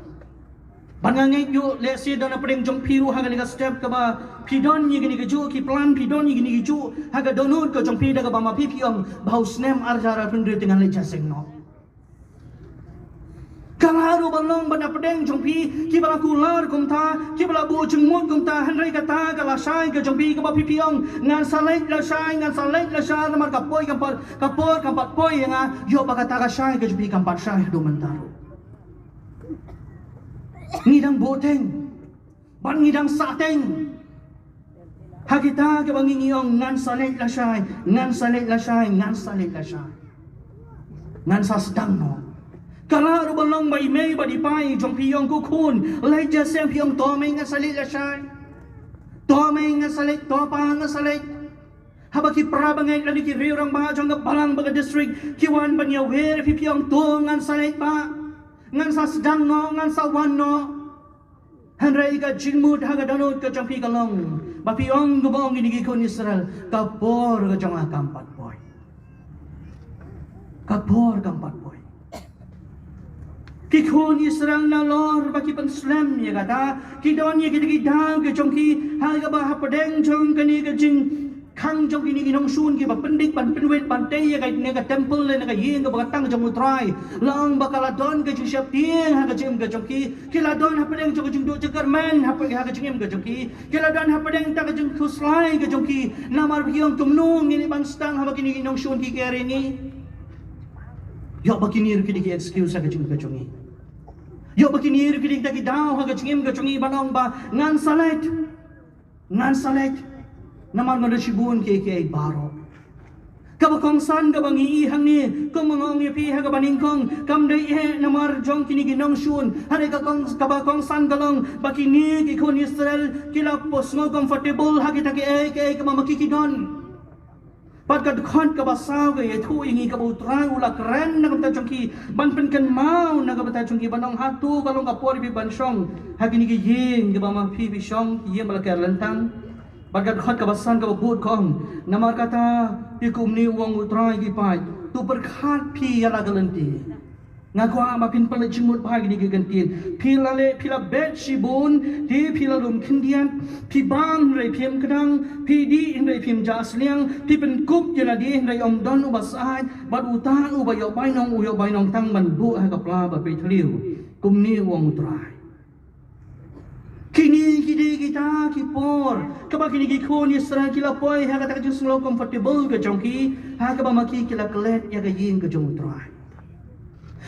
Bad nga ngeit ïoh leh shi don na pdeng jong phi ruh ha kane ka step kaba phi don ïa kine ki juh ki plan, phi don ïa kine ki juh ha ka dohnud ka jong phi da kaba ma phi phi ong ba ha u snem ar hajar arphew hynriew te ngan leit jingïaseng noh. Ka lah ruh ban long ba na pdeng jong phi kiba la kular kumta, kiba la buh jingmut kumta, hynrei kata ka lashai ka jong phi kaba phi phi ong ngan sa leit lashai, ngan sa leit lashai namar ka poi kam pat, ka por kam pat poi ïa nga, ïoh ba kata ka shai ka jong phi kam pat shai haduh mynta ruh. Ngi dang buh teng bad ngi dang sah teng ha kita kaba ngi ngi ong ngan sa leit lashai, ngan sa leit lashai, ngan sa leit lashai, ngan sa sdang noh. Ka lah ruh ban long ba i mei bad i pa i jong phi ong, ko khun leit jingïaseng, phi ong to mei ngan sa leit lashai, to mei ngan sa leit, to pa ngan sa leit. Haba ki para bangeit lane ki riew rangbah jong ka balang bad ka district ki wan ban ïawer ïa phi, phi ong to ngan sa leit bah, ngan sa sdang noh, ngan sa wan noh. Hynrei ka jingmut ha ka dohnud ka jong phi ka long ba phi ong kumba ong kine ki khun Israel, ka por ka jong nga kam pat poi. Ka por kam pat poi. Ki khun Israel nalor ba ki pynslem ïa kata, ki don ïa kita ki daw ki jong ki ha kaba hapdeng jong kane ka jing khang jong kine ki nongshun kiba pyndik ban pynwit ban tei ïa kane ka temple lane ka ïing kaba ka tang jong U Trai. La ong ba ka la don ka jingsheptieng ha ka jingim ka jong ki. Ki la don hapdeng jong ka jingduh jingkyrmen ha ka jingim ka jong ki. Ki la don hapdeng ta ka jingkhuslai ka jong ki. Namar ba ki ong kumno ngin ïa ban sdang haba kine ki nongshun ki ker ïa ngi. Ïoh ba kine ruh ki dei ki excuse ha ka jingim ka jong ngi. Ïoh ba kine ruh ki dei kita ki daw ha ka jingim ka jong ngi ban ong ba ngan sa leit. Ngan sa leit namar nga don shibun kiei kiei baroh. Kaba kongsan kaba ngi i hangne, kum nga ong ïa phi ha kaba nyngkong, kam dei eh namar jong kine ki nongshun. Hynrei ka kong, kaba kongsan ka long ba kine ki khun Israel ki la poi sngew comfortable ha kita kiei kiei kaba ma ki ki don. Bad ka dkhot kaba saw ka ïathuh ïa ngi kaba U Trai u la kren na ka bynta jong ki ban pynkynmaw na ka bynta jong ki ban ong hato ka long ka por ïa phi ban shong ha kine ki ïing kiba ma phi phi shong, ki ïing ba la ker lyntang. Bad ka dkhot kaba san kaba bud ka ong, namar kata ïa kumne u ong U Trai ki paid, to pyrkhat phi ïa la ka lynti. Nga kwah ba phin pynleit jingmut bha ïa kine ki kyntien. Phi la leh, phi la bet shibun, te phi la lum khyndiat, phi bam hynrei phim kdang, phi dih hynrei phim jah sliang, phi pynkup ïa lade hynrei ym don uba syaid, bad uta uba ïoh bainong u ïoh bainong tang ban buh ha ka pla ba pyrthliew. Kumne u ong U Trai. Kine ki dei kita ki por kaba kine ki khun Israel ki la poi ha kata ka jingsngewlem comfortable ka jong ki, ha kaba ma ki ki la klet ïa ka ïing ka jong U Trai.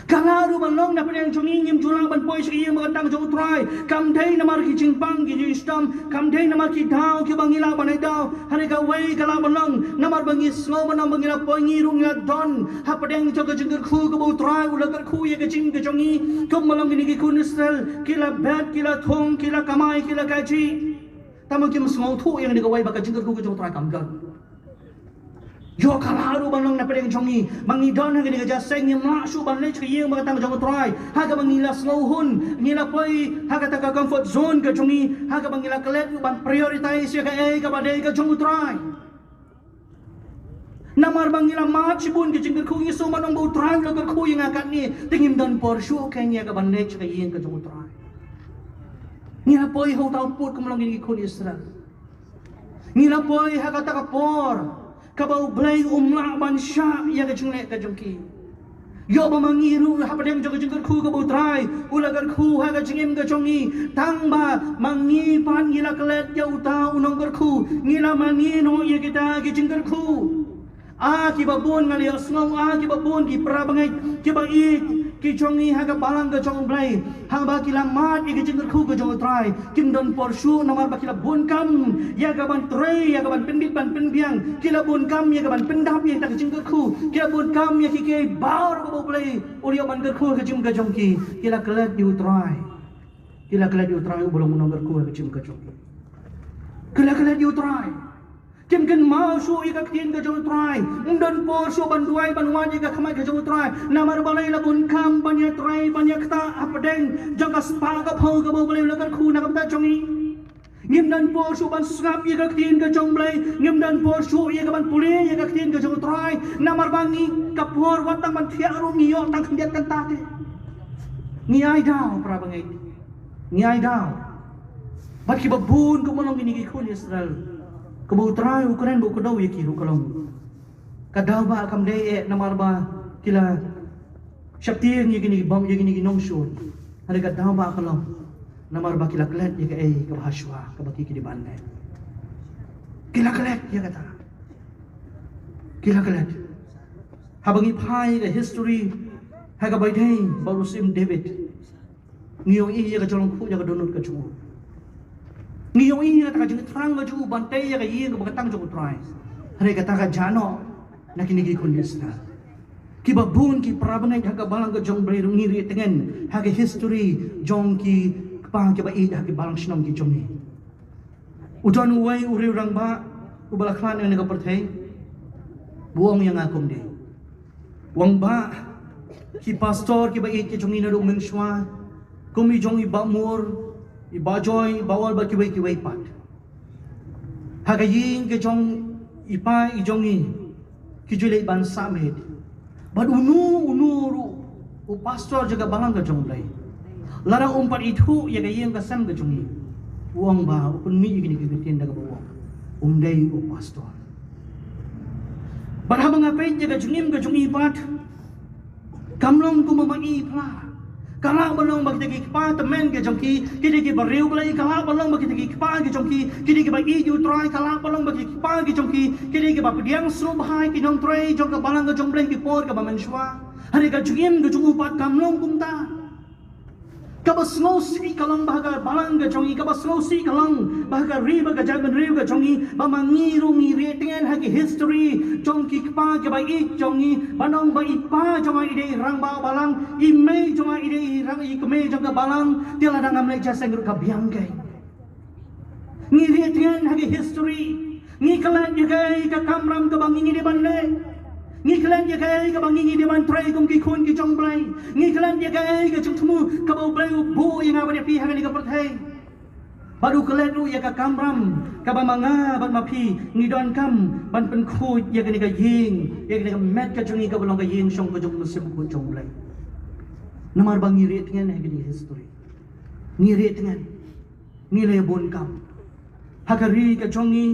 Ka lah ruh ban long na pdeng jong ngi ngim ju lah ban poi sha ka ïing ba ka tang jong U Trai. Kam dei namar ki jingpang ki jingshitom, kam dei namar ki daw kiba ngi lah ban ai daw. Hynrei kawei ka lah ban long namar ba ngi sngew ba namar ba ngi la poi ngi ruh ngi la don ha pdeng jong ka jingkyrkhu kaba U Trai u la kyrkhu ïa ka jingim ka jong ngi. Kumba long kine ki khun Israel, ki la bet, ki la thung, ki la kamai, ki la kaji. Tangba kim sngewthuh ïa kane kawei ba ka jingkyrkhu ka jong U Trai kam don. Ïoh ka lah ruh ban long na pdeng jong ngi ba ngi don ha kane ka jingïaseng, ngim lah shuh ban leit sha ka ïing ba ka tang jong U Trai. Ha kaba ngi la sngewhun, ngi la poi ha kata ka comfort zone ka jong ngi, ha kaba ngi la klet ruh ban prioritize ïa kaei kaba dei ka jong U Trai. Namar ba ngi la mad shibun ki jingkyrkhu, ngi sngew ba namar ba U Trai u la kyrkhu ïa nga katne, te ngim don por shuh kein ïa ka ban leit sha ka ïing ka jong U Trai. Ngi la poi ha uta u pud kumba long kine ki khun Israel. Ngi la poi ha kata ka por kaba U Blei um lah ban shah ïa ka jingleh ka jong ki. Ïoh ba ma ngi ruh ha pdeng jong ka jingkyrkhu kaba U Trai u la kyrkhu ha ka jingim ka jong ngi, tangba ma ngi pat ngi la klet ïa uta u nongkyrkhu, ngi la mane noh ïa kita ki jingkyrkhu. A kiba bun, nga la ïohsngew, a kiba bun ki para bangeit kiba ïeit ki jong ngi ha ka balang ka jong U Blei, haba ki la mad ïa ka jingkyrkhu ka jong U Trai, kim don por shuh namar ba ki la bun kam ïa ka ban trei, ïa ka ban pynbit ban pynbiang, ki la bun kam ïa ka ban pyndap ïa kita ki jingkyrkhu, ki la bun kam ïa kiei kiei baroh kaba U Blei u la ïoh ban kyrkhu ha ka jingim ka jong ki. Ki la klet ïa U Trai. Ki la klet ïa U Trai uba long u nongkyrkhu ha ka jingim ka jong ki. Ki la klet ïa U Trai. Kim kynmaw shuh ïa ka ktien ka jong U Trai. Ym don por shuh ban duwai ban wad ïa ka khmat ka jong U Trai. Namar balei? La bun kam ban ïatrei ban ïaktah ha pdeng jong ka spah ka phew kaba U Blei u la kyrkhu na ka bynta jong ngi. Ngim don por shuh ban sngap ïa ka ktien ka jong U Blei. Ngim don por shuh ïa ka ban pule ïa ka ktien ka jong U Trai. Namar ba ngi, ka por wat tang ban thiah ruh ngi ïoh tang khyndiat kynta te. Ngi ai daw, para bangeit. Ngi ai daw. Bad kiba bun kumba long kine ki khun Israel, kaba U Trai u kren ba u kdew ïa ki ruh ka long, ka daw ba kam dei eh namar ba ki la sheptieng ïa kine ki bym, ïa kine ki nongshun. Hynrei ka daw ba ka long namar ba ki la klet ïa kaei kaba hashwa kaba ki, ki dei ban leh. Ki la klet ïa kata. Ki la klet. Haba ngi phai ïa ka history ha kaba ïadei bad u Syiem David, ngi ïohi ïa ka jinglong khuid ïa ka dohnud ka jong u. Ngi ïohi ïa kata ka jingthrang ka jong u ban tei ïa ka ïing kaba ka tang jong U Trai. Hynrei kata ka jah noh na kine ki khun Israel. Kiba bun ki para bangeit ha ka balang ka jong U Blei ruh ngi rieh tngen ha ka history jong ki kpa kiba ïeit ha ki balang shnong ki jong ngi. U don uwei u riew rangbah uba la khlad na ka pyrthei, u ong ïa nga kumne. U ong, Bah, ki pastor kiba ïeit ki jong ngi naduh mynshuwa, kum i jong i Bah Moore, i Bah Joy, i Bah Wal bad kiwei kiwei pat, ha ka ïing ka jong i pa i jong ngi ki ju leit ban sah miet. Bad uno uno ruh u pastor jong ka balang ka jong U Blei, lada um pat ithuh ïa ka ïing ka sem ka jong ngi, u ong ba u pynmih ïa kine ki ktien da kaba u ong, um dei u pastor. Bad haba nga peit ïa ka jingim ka jong i pat, kam long kumba ma i phla. Ka lah ban long ba kita ki kpa tymmen ki jong ki ki dei kiba riewblei, ka lah ban long ba kita ki kpa ki jong ki ki dei kiba ïeit ïa U Trai, ka lah ban long ba ki kpa ki jong ki ki dei kiba pdiang sngewbha ïa ki nongtrei jong ka balang ka jong U Blei ha ki por kaba mynshuwa. Hynrei ka jingim ka jong u pat kam long kumta. Kaba sngewsih ka long ba ha ka balang ka jong ngi, kaba sngewsih ka long ba ha ka ri bad ka jaitbynriew ka jong ngi, ba ma ngi ruh ngi rieh tngen ha ki history jong ki kpa kiba ïeit jong ngi, ba ong ba i pa jong nga i dei i rangbah balang, i mei jong nga i dei i rang, i kmie jong ka balang. Te lada ngam leit jingïaseng ruh ka biang kein. Ngi rieh tngen ha ki history. Ngi klet ïa kaei ka kamram kaba ngi, ngi dei ban leh. Ngi klet ïa kaei kaba ngi, ngi dei ban trei kum ki khun ki jong U Blei. Ngi klet ïa kaei ka jingthmu kaba U Blei u buh ïa nga bad ïa phi ha kane ka pyrthei. Bad u klet ruh ïa ka kamram kaba ma nga bad ma phi ngi donkam ban pynkhuid ïa kane ka ïing, ïa kane ka met ka jong ngi kaba long ka ïing shong ka jong U Mynsiem Bakhuid jong U Blei. Namar ba ngi rieh tngen ha kine ki history. Ngi rieh tngen. Ngi la bun kam ha ka ri ka jong ngi,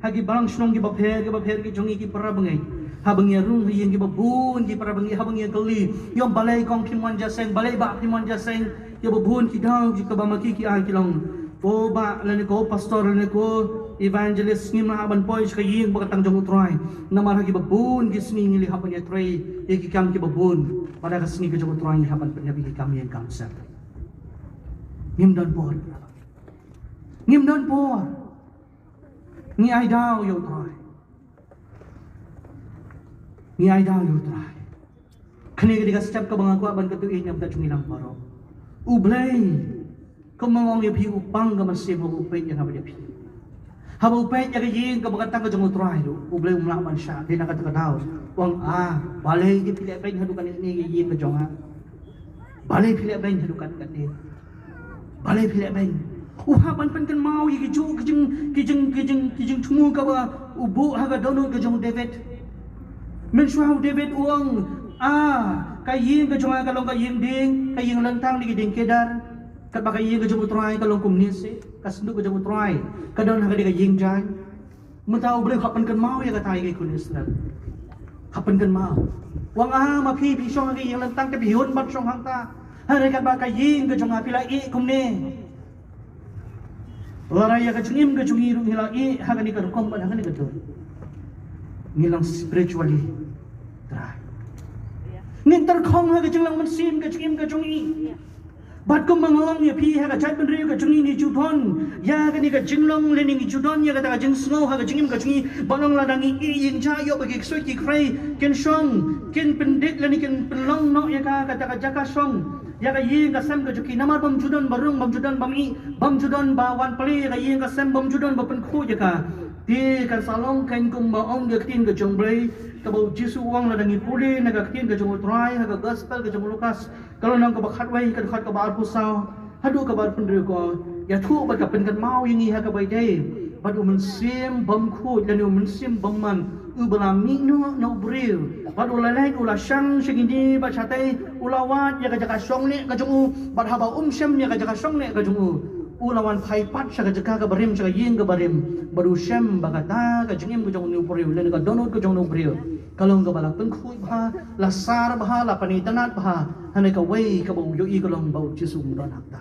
ha ki balang shnong kiba pher kiba pher ki jong ngi, ki para bangeit. Haba ngi rung ha ïing kiba bun ki para bangeit, haba ngi kylli ïa u balei kong Phimon Jaseng, balei bah Phimon Jaseng, ïa ba bun ki daw kiba ma ki ki ai ki long, ko bah lane ko pastor lane ko evangelist, ngim lah ban poi sha ka ïing ba ka tang jong U Trai. Namar ha kiba bun ki sngi ngi la hap ban ïatrei ïa ki kam kiba bun, bad ha ka sngi ka jong U Trai ngi hap ban pynïap ïa ki kam ïing kam sem. Ngim don por. Ngim don por. Ngi ai daw ïa U Trai. Ngi ai daw ïa U Trai. Kane ka dei ka step kaba nga kwah ban kyntu ïa phi na ka bynta jong ngi lang baroh. U Blei, kumba nga ong ïa phi, u pang ka mynsiem haba u peit ïa nga bad ïa phi. Haba u peit ïa ka ïing kaba ka tang ka jong U Trai ruh, U Blei um lah ban shah, dei na kata ka daw u ong, ah, balei phi leh beiñ haduh katne ka ïing ka jong nga? Balei phi leh beiñ haduh katne? Balei phi leh beiñ? U hap ban pynkynmaw ïa ki ju, ki jing, ki jing, ki jing, ki jingthmu kaba u buh ha ka dohnud ka jong u David. Mynshuwa u David u ong, ah, ka ïing ka jong nga ka long ka ïing dieng, ka ïing lyntang na ki dieng kedar. Katba ka ïing ka jong U Trai ka long kumne seh, ka sanduk ka jong U Trai ka don ha ka dei ka ïing jaiñ. Mynta U Blei u hap pynkynmaw ïa kata ïa ki khun Israel. Hap pynkynmaw. U ong, ah, ma phi phi shong ha ka ïing lyntang, te phi hun ban shong hangta. Hynrei katba ka ïing ka jong nga phi la ïeh kumne. Lada ïa ka jingim ka jong ngi ruh ngi la ïeh ha kane ka rukom bad ha kane ka dur, ngi long spiritually dry. Ngin tyrkhong ha ka jinglong mynsiem ka jingim ka jong ngi. Bad kumba nga ong ïa phi, ha ka jaitbynriew ka jong ngi ngi ju don ïa kane ka jinglong lane ngi ju don ïa kata ka jingsngew ha ka jingim ka jong ngi, ba long lada ngi ïeh ïeng jaiñ, ïoh ba ki ksuid ki khrei kin shong, kin pyndik lane kin pynlong noh ïa ka, kata ka jaka shong, ïa ka ïing ka sem ka jong ki, namar bym ju don ba rung, bym ju don ba mih, bym ju don ba wan plie ïa ka ïing ka sem, bym ju don ba pynkhuid ïa ka. Te kan sa long kein kumba ong ïa ka ktien ka jong U Blei, kaba U Jisu u ong, lada ngi pule na ka ktien ka jong U Trai ha ka gospel ka jong u Lukas, ka lynnong kaba khatwei, ka dkhot kaba arphew saw haduh kaba arphew hynriew, ka ïathuh bad ka pynkynmaw ïa ngi ha kaba ïadei bad u mynsiem bymkhuid lane u mynsiem bymman, uba la mih noh na u briew bad u la leit u la shang sha kine bad shatei, u la wad ïa ka jaka shong leh ka jong u, bad haba um shem ïa ka jaka shong leh ka jong u, u la wan phai pat sha ka jaka kaba rim, sha ka ïing kaba rim, bad u shem ba kata ka jingim ka jong une u briew lane ka dohnud ka jong une u briew ka long kaba la pynkhuid bha, la sar bha, la pynitynnad bha. Hynrei kawei kaba u ïohi ka long ba U Jisu um don hangta.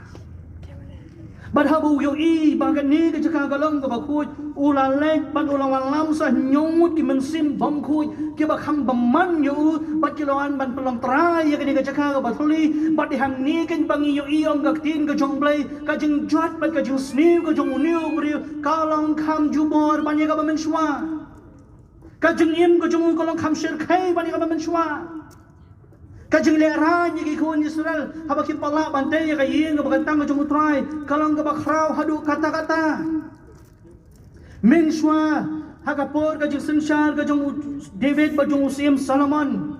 Bad haba u ïohi ba kane ka jaka ka long kaba khuid, u la leit bad u la wanlam sa hynñiew ngut ki mynsiem bymkhuid kiba kham bymman ïa u, bad ki la wan ban pynlong trai ïa kane ka jaka kaba thylli. Bad dei hangne kein ba ngi ïohi, ong ka ktien ka jong U Blei, ka jingjot bad ka jingsniew ka jong une u briew ka long kham jubor ban ïa kaba mynshuwa. Ka jingim ka jong u ka long kham shyrkhei ban ïa kaba mynshuwa. Ka jinglehrain ïa ki khun Israel haba kim pat lah ban tei ïa ka ïing kaba kyntang ka jong U Trai ka long kaba khraw haduh katta katta. Mynshuwa, ha ka por ka jingsynshar ka jong u David bad jong u Syiem Solomon,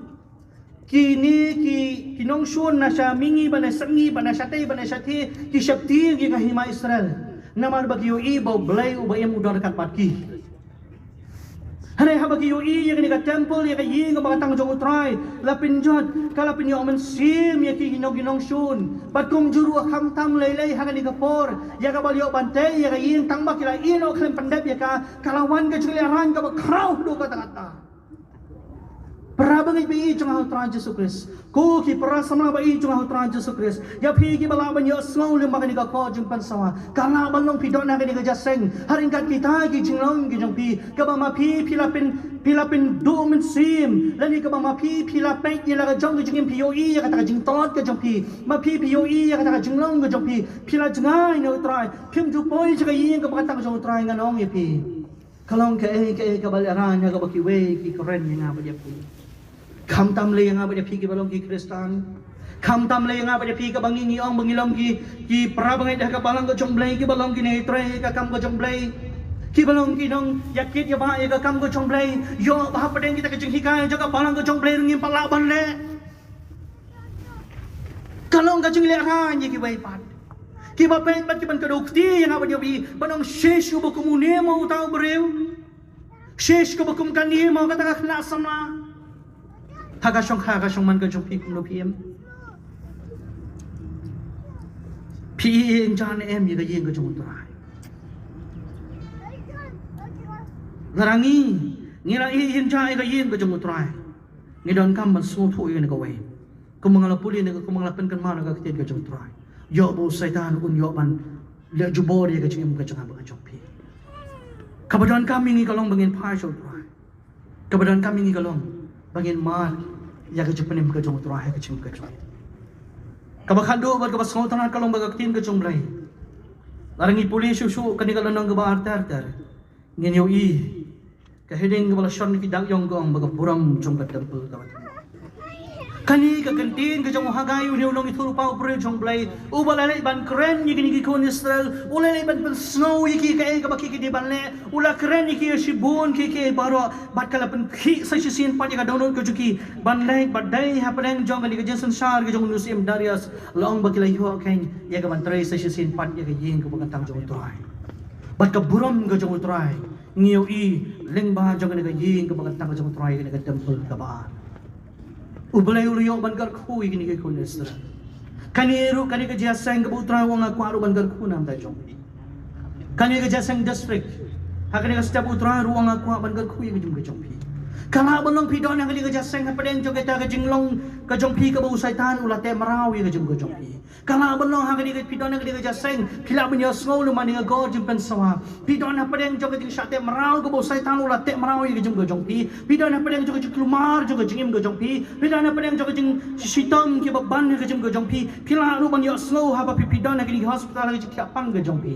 kine ki, ki nongshun na sha mihngi bad na sha sepngi bad na shatei bad na shathie ki sheptieng ïa ka hima Israel, namar ba ki ïohi ba U Blei uba im u don ryngkat bad ki. Hynrei haba ki ïohi ïa kane ka temple, ïa ka ïing kaba kyntang jong U Trai, la pynjot, ka la pynïoh mynsiem ïa ki nong, ki nongshun. Bad kumjuh ruh khamtam lei lei ha kane ka por, ïa kaba la ïoh ban tei ïa ka ïing, tang ba ki la ïehnoh khlem pyndep ïa ka, ka la wan ka jinglehrain kaba khraw haduh katta katta. Para bangeit ba ïeit jong nga ha U Trai Jisu Khrist, ko ki para samla ba ïeit jong nga ha U Trai Jisu Khrist, ïa phi kiba lah ban ïohsngew lem bad kane ka khot jingpynsawa, ka lah ban long phi don ha kane ka jingïaseng ha ryngkat kita ki jinglong ki jong phi, kaba ma phi phi la pyn, phi la pynduh mynsiem, lane kaba ma phi phi la peit ïa la ka jong ka jingim, phi ïohi ïa kata ka jingtlot ka jong phi, ma phi phi ïohi ïa kata ka jinglong ka jong phi, phi la jngai na U Trai, phim ju poi sha ka ïing kaba kyntang jong U Trai, ngan ong ïa phi, ka long kaei kaei kaba lehrain ha kaba kiwei ki kren ïa nga bad ïa phi. Khamtam lei ïa nga bad ïa phi kiba long ki Khristan. Khamtam lei ïa nga bad ïa phi kaba ngi, ngi ong ba ngi long ki, ki para bangeit ha ka balang ka jong U Blei, kiba long ki nongtrei ha ka kam ka jong U Blei, kiba long ki nongïakit ïabah ïa ka kam ka jong U Blei. Ïoh ba hapdeng kita ki jinghikai jong ka balang ka jong U Blei ruh ngim pat lah ban leh. Ka long ka jinglehrain ïa kiwei pat, kiba peit bad kiban kdew kti ïa nga bad ïa phi, ban ong, shish, uba kum une mo uta u briew? Shish, kaba kum kane mo kata ka khynnah samla? Ha ka shongkha ka shongman ka jong phi kumno phi im? Ki ïeit ïeng ja ne em ïa ka ïing ka jong U Trai? Lada ngi, ngi la ïeit ïeng ja ïa ka ïing ka jong U Trai, ngi donkam ban sngewthuh ïa kane kawei. Kumba nga la pule ne, kumba nga la pynkynmaw na ka ktien ka jong U Trai, ïoh ba u Soitan un ïoh ban leh jubor ïa ka jingim ka jong nga bad ka jong phi. Kaba donkam ïa ngi ka long ba ngin phai sha U Trai. Kaba donkam ïa ngi ka long ba ngin mad ïa ka jingpynim ka jong U Trai ha ka jingim ka jong ngi. Kaba khatduh bad kaba sngewtynnat ka long ba ka ktien ka jong U Blei, lada ngi pule shuh shuh kane ka lynnong kaba ar ter ter, ngin ïohi ka heading kaba la shon ki dak ïong ka ong ba ka burom jong ka temple kaba thymmai. Kane ka kyntien ka jong u Haggai, une u nongïathuhlypa u briew jong U Blei, uba la leit ban kren ïa kine ki khun Israel, u la leit ban pynsngew ïa ki kaei kaba ki dei ban leh, u la kren ïa ki ïa shibun ki, ki baroh, bad ka la pynkhih sa shisien pat ïa ka dohnud ka jong ki ban leit bad dei hapdeng jong kane ka jingsynshar ka jong u Syiem Darius, la ong ba ki la ïoh kein ïa ka ban trei sa shisien pat ïa ka ïing kaba kyntang jong U Trai. Bad ka burom ka jong U Trai ngi ïohi lyngba jong kane ka ïing kaba kyntang ka jong U Trai, kane ka temple kaba ar. U Blei u la ïoh ban kyrkhu ïa kine ki khun Israel. Kane ruh, kane ka jingïaseng kaba U Trai u ong nga kwah ruh ban kyrkhu na ka bynta jong phi. Kane ka jingïaseng district, ha kane ka step U Trai ruh u ong nga kwah ban kyrkhu ïa ka jingim ka jong phi. Ka lah ban long phi don ha kane ka jingïaseng hapdeng jong kata ka jinglong ka jong phi kaba u Soitan u la teh mraw ïa ka jingim ka jong phi. Ka lah ban long ha kane ka, phi don ha kane ka jingïaseng, phi lah ban ïohsngew lem ha kane ka gor jingpynsawa. Phi don hapdeng jong ka jingshah teh mraw kaba u Soitan u la teh mraw ïa ka jingim ka jong phi. Phi don hapdeng jong ka jingkulmar jong ka jingim ka jong phi. Phi don hapdeng jong ka jingshitom kiba ban ha ka jingim ka jong phi. Phi lah ruh ban ïohsngew haba phi, phi don ha kine ki hospital ha ka jingthiah pang ka jong phi.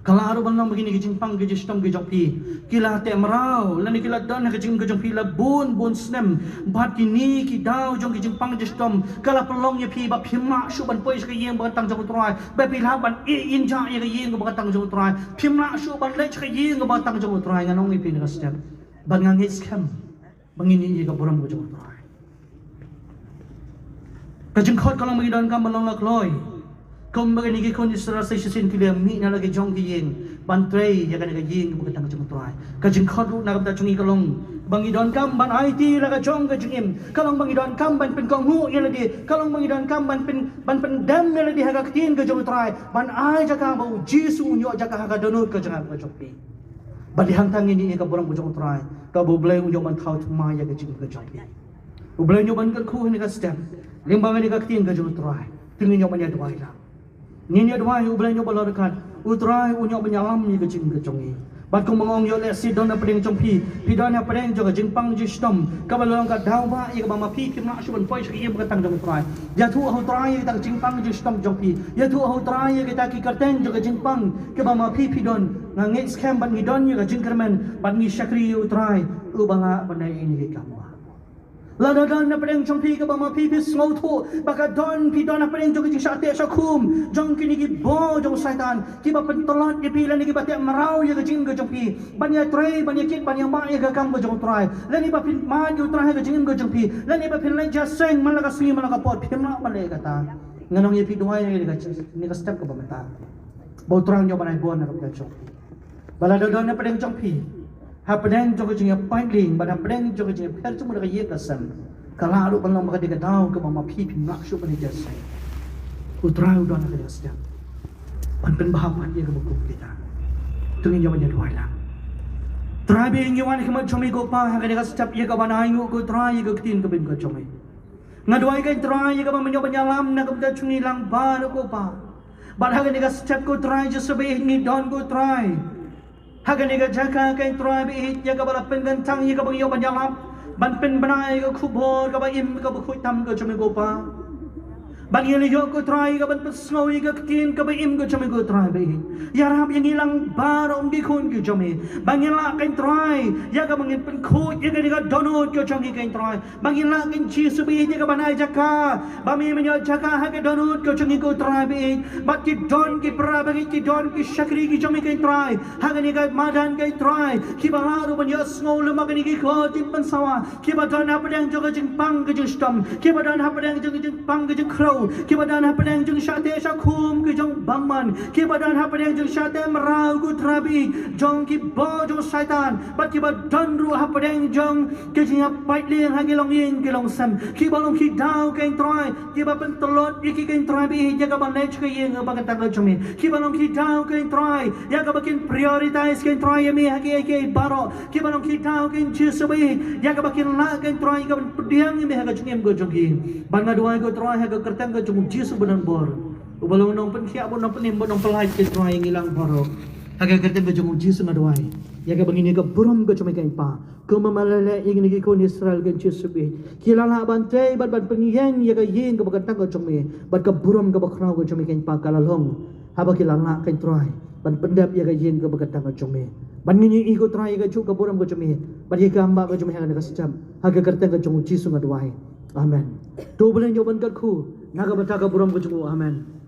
Ka lah ruh ban long ba kine ki jingpang ki jingshitom ki jong phi ki la teh mraw lane ki la don ha ka jingim ka jong phi la bun bun snem. Bad kine ki daw jong ki jingpang ki jingshitom ka la pynlong ïa phi ba phim lah shuh ban poi sha ka ïing ba kyntang jong U Trai. Ba phi lah ban ïeit ïeng ja ïa ka ïing ba kyntang jong U Trai. Phim lah shuh ban leit sha ka ïing ba kyntang jong U Trai. Ngan ong ïa phi na ka step, bad nga ngeit skhem ba ngin ïohi ïa ka burom ka jong U Trai. Ka jingkhot ka long ba ngi donkam ban long la kloi, kumba kine ki khun Israel sa shisien ki la mih na la ki jong ki ïing ban trei ïa kane ka ïing kaba kyntang ka jong U Trai. Ka jingkhot ruh na ka bynta jong ngi ka long ba ngi donkam ban aiti la ka jong ka jingim. Ka long ba ngi donkam ban pynkohnguh ïa lade. Ka long ba ngi donkam ban pyn, ban pyndem ïa lade ha ka ktien ka jong U Trai, ban ai jaka ba U Jisu un ïoh jaka ha ka dohnud ka jong nga bad ka jong phi. Bad hangta ngin ïohi ïa ka burom ka jong U Trai, kaba U Blei un ïoh ban thaw thymmai ïa ka jingim ka jong phi. U Blei un ïoh ban kyrkhu ha kane ka step lyngba kane ka ktien ka jong U Trai. To ngin ïoh ban ïa duwai lang. Ngin ïa duwai, U Blei un ïoh ban long ryngkat, U Trai un ïoh ban ïalam ïa ka jingim ka jong ngi. Bad kumba nga ong, ïoh lehse don hapdeng jong phi, phi don hapdeng jong ka jingpang jingshitom kaba long ka daw ba ïa kaba ma phi phim lah shuh ban poi sha ka ïing ba kyntang jong U Trai. Ïathuh ha U Trai ïa kata ka jingpang jingshitom jong phi. Ïathuh ha U Trai ïa kita ki kyrteng jong ka jingpang kaba ma phi phi don. Nga ngeit skhem bad ngi don ïa ka jingkyrmen bad ngi shakri ïa U Trai uba lah ban ai ïa ngi ki kam ba. Lada don hapdeng jong phi kaba ma phi phi sngewthuh ba ka don, phi don hapdeng jong ka jingshah teh shah khum jong kine ki bor jong u Soitan kiba pyntlot ïa phi lane kiba teh mraw ïa ka jingim ka jong phi ban ïa trei, ban ïa kit, ban ïa mad ïa ka kam ka jong U Trai, lane ba phin mad ïa U Trai ha ka jingim ka jong phi, lane ba phin leit jingïaseng man la ka sngi man la ka por, phim lah ban leh kata. Ngan ong ïa phi, duwai ïa kane ka, kane ka step kaba mynta, ba U Trai un ïoh ban ai bor na ka bynta jong phi. Ba lada don hapdeng jong phi, hapdeng jong ka jingïapait lieng bad hapdeng jong ka jingïapher jingmut ha ka ïing ka sem, ka lah ruh ban long ba ka dei ka daw kaba ma phi phim lah shuh ban ïa jingïaseng. U Trai u don ha kane ka step ban pynbha pat ïa kaba kum kita. To ngin ïoh ban ïa duwai lang. Trai, ba ngi wan ha khmat jong me ko Pa ha kane ka step ïa kaba ngi ainguh ko Trai ïa ka ktien kaba im ka jong me. Nga duwai ko Trai ïa kaba men ïoh ban ïalam na ka bynta jong ngi lang baroh ko Pa. Bad ha kane ka step ko Trai Jisu ba ïeit, ngi don ko Trai ha kane ka jaka ko Trai ba ïeit ïa kaba la pynkyntang ïa kaba ngi ïoh ban ïalap, ban pynbna ïa ka khubor kaba im kaba khuid tam ka jong me ko Pa. Ba ngi la ïoh ko Trai ïa ka ban pynsngew ïa ka ktien kaba im ka jong me ko Trai ba ïeit. Ïarap ïa ngi lang baroh ki khun ki jong me ba ngin lah ko Trai ïa kaba ngin pynkhuid ïa kane ka dohnud ka jong ngi ko Trai. Ba ngin lah ko Jisu ba ïeit ïa ka ban ai jaka ba me men ïoh jaka ha ka dohnud ka jong ngi ko Trai ba ïeit. Bad ki don ki para bangeit, ki don ki shakri ki jong me ko Trai ha kane ka madan ko Trai, kiba lah ruh ban ïohsngew lem ha kane ki khot jingpynsawa, kiba don hapdeng jong ka jingpang ka jingshitom, kiba don hapdeng jong ka jingpang ka jingkhrew, Kiba don hapdeng jong shah teh shah khum ki jong bamon, kiba don hapdeng jong shah teh mraw, ko Trai ba ïeit, jong ki bor jong Soitan, bad kiba don ruh hapdeng jong ki jingïapait lieng ha ki longïing ki longsem, kiba long ki daw, ko Trai, kiba pyntlot ïa ki, ko Trai ba ïeit, ïa kaba leit sha ka ïing kaba kyntang ka jong me. Kiba long ki daw, ko Trai, ïa kaba kin prioritize, ko Trai, ïa me ha kiei kiei baroh. Kiba long ki daw, ko Jisu ba ïeit, ïa kaba kin lah, ko Trai, ïa kaba pdiang ïa me ha ka jingim ka jong ki. Bad nga duwai, ko Trai, ha ka kyrteng ka jong u Jisu ba don bor, uba long u nongpynkhiah bad u nongpynim bad u nongpyllait, ko Trai, ïa ngi lang baroh. Ha ka kyrteng ka jong u Jisu nga duwai, ïa kaba ngin ïa ka burom ka jong me, ko Pa. Kumba me la leh ïa kine ki khun Israel, ko Jisu ba ïeit, ki la lah ban tei bad ban pynïeng ïa ka ïing kaba kyntang ka jong me, bad ka burom kaba khraw ka jong me, ko Pa, ka la long haba ki la lah, ko Trai, ban pyndep ïa ka ïing kaba kyntang ka jong me. Bad ngin ïohi, ko Trai, ïa kajuh ka burom ka jong me, bad ïa ka kam ba ka jong me ha kane ka step. Ha ka kyrteng ka jong u Jisu nga duwai. Amen. To U Blei un ïoh ban kyrkhu na ka bynta ka burom ka jong u. Amen.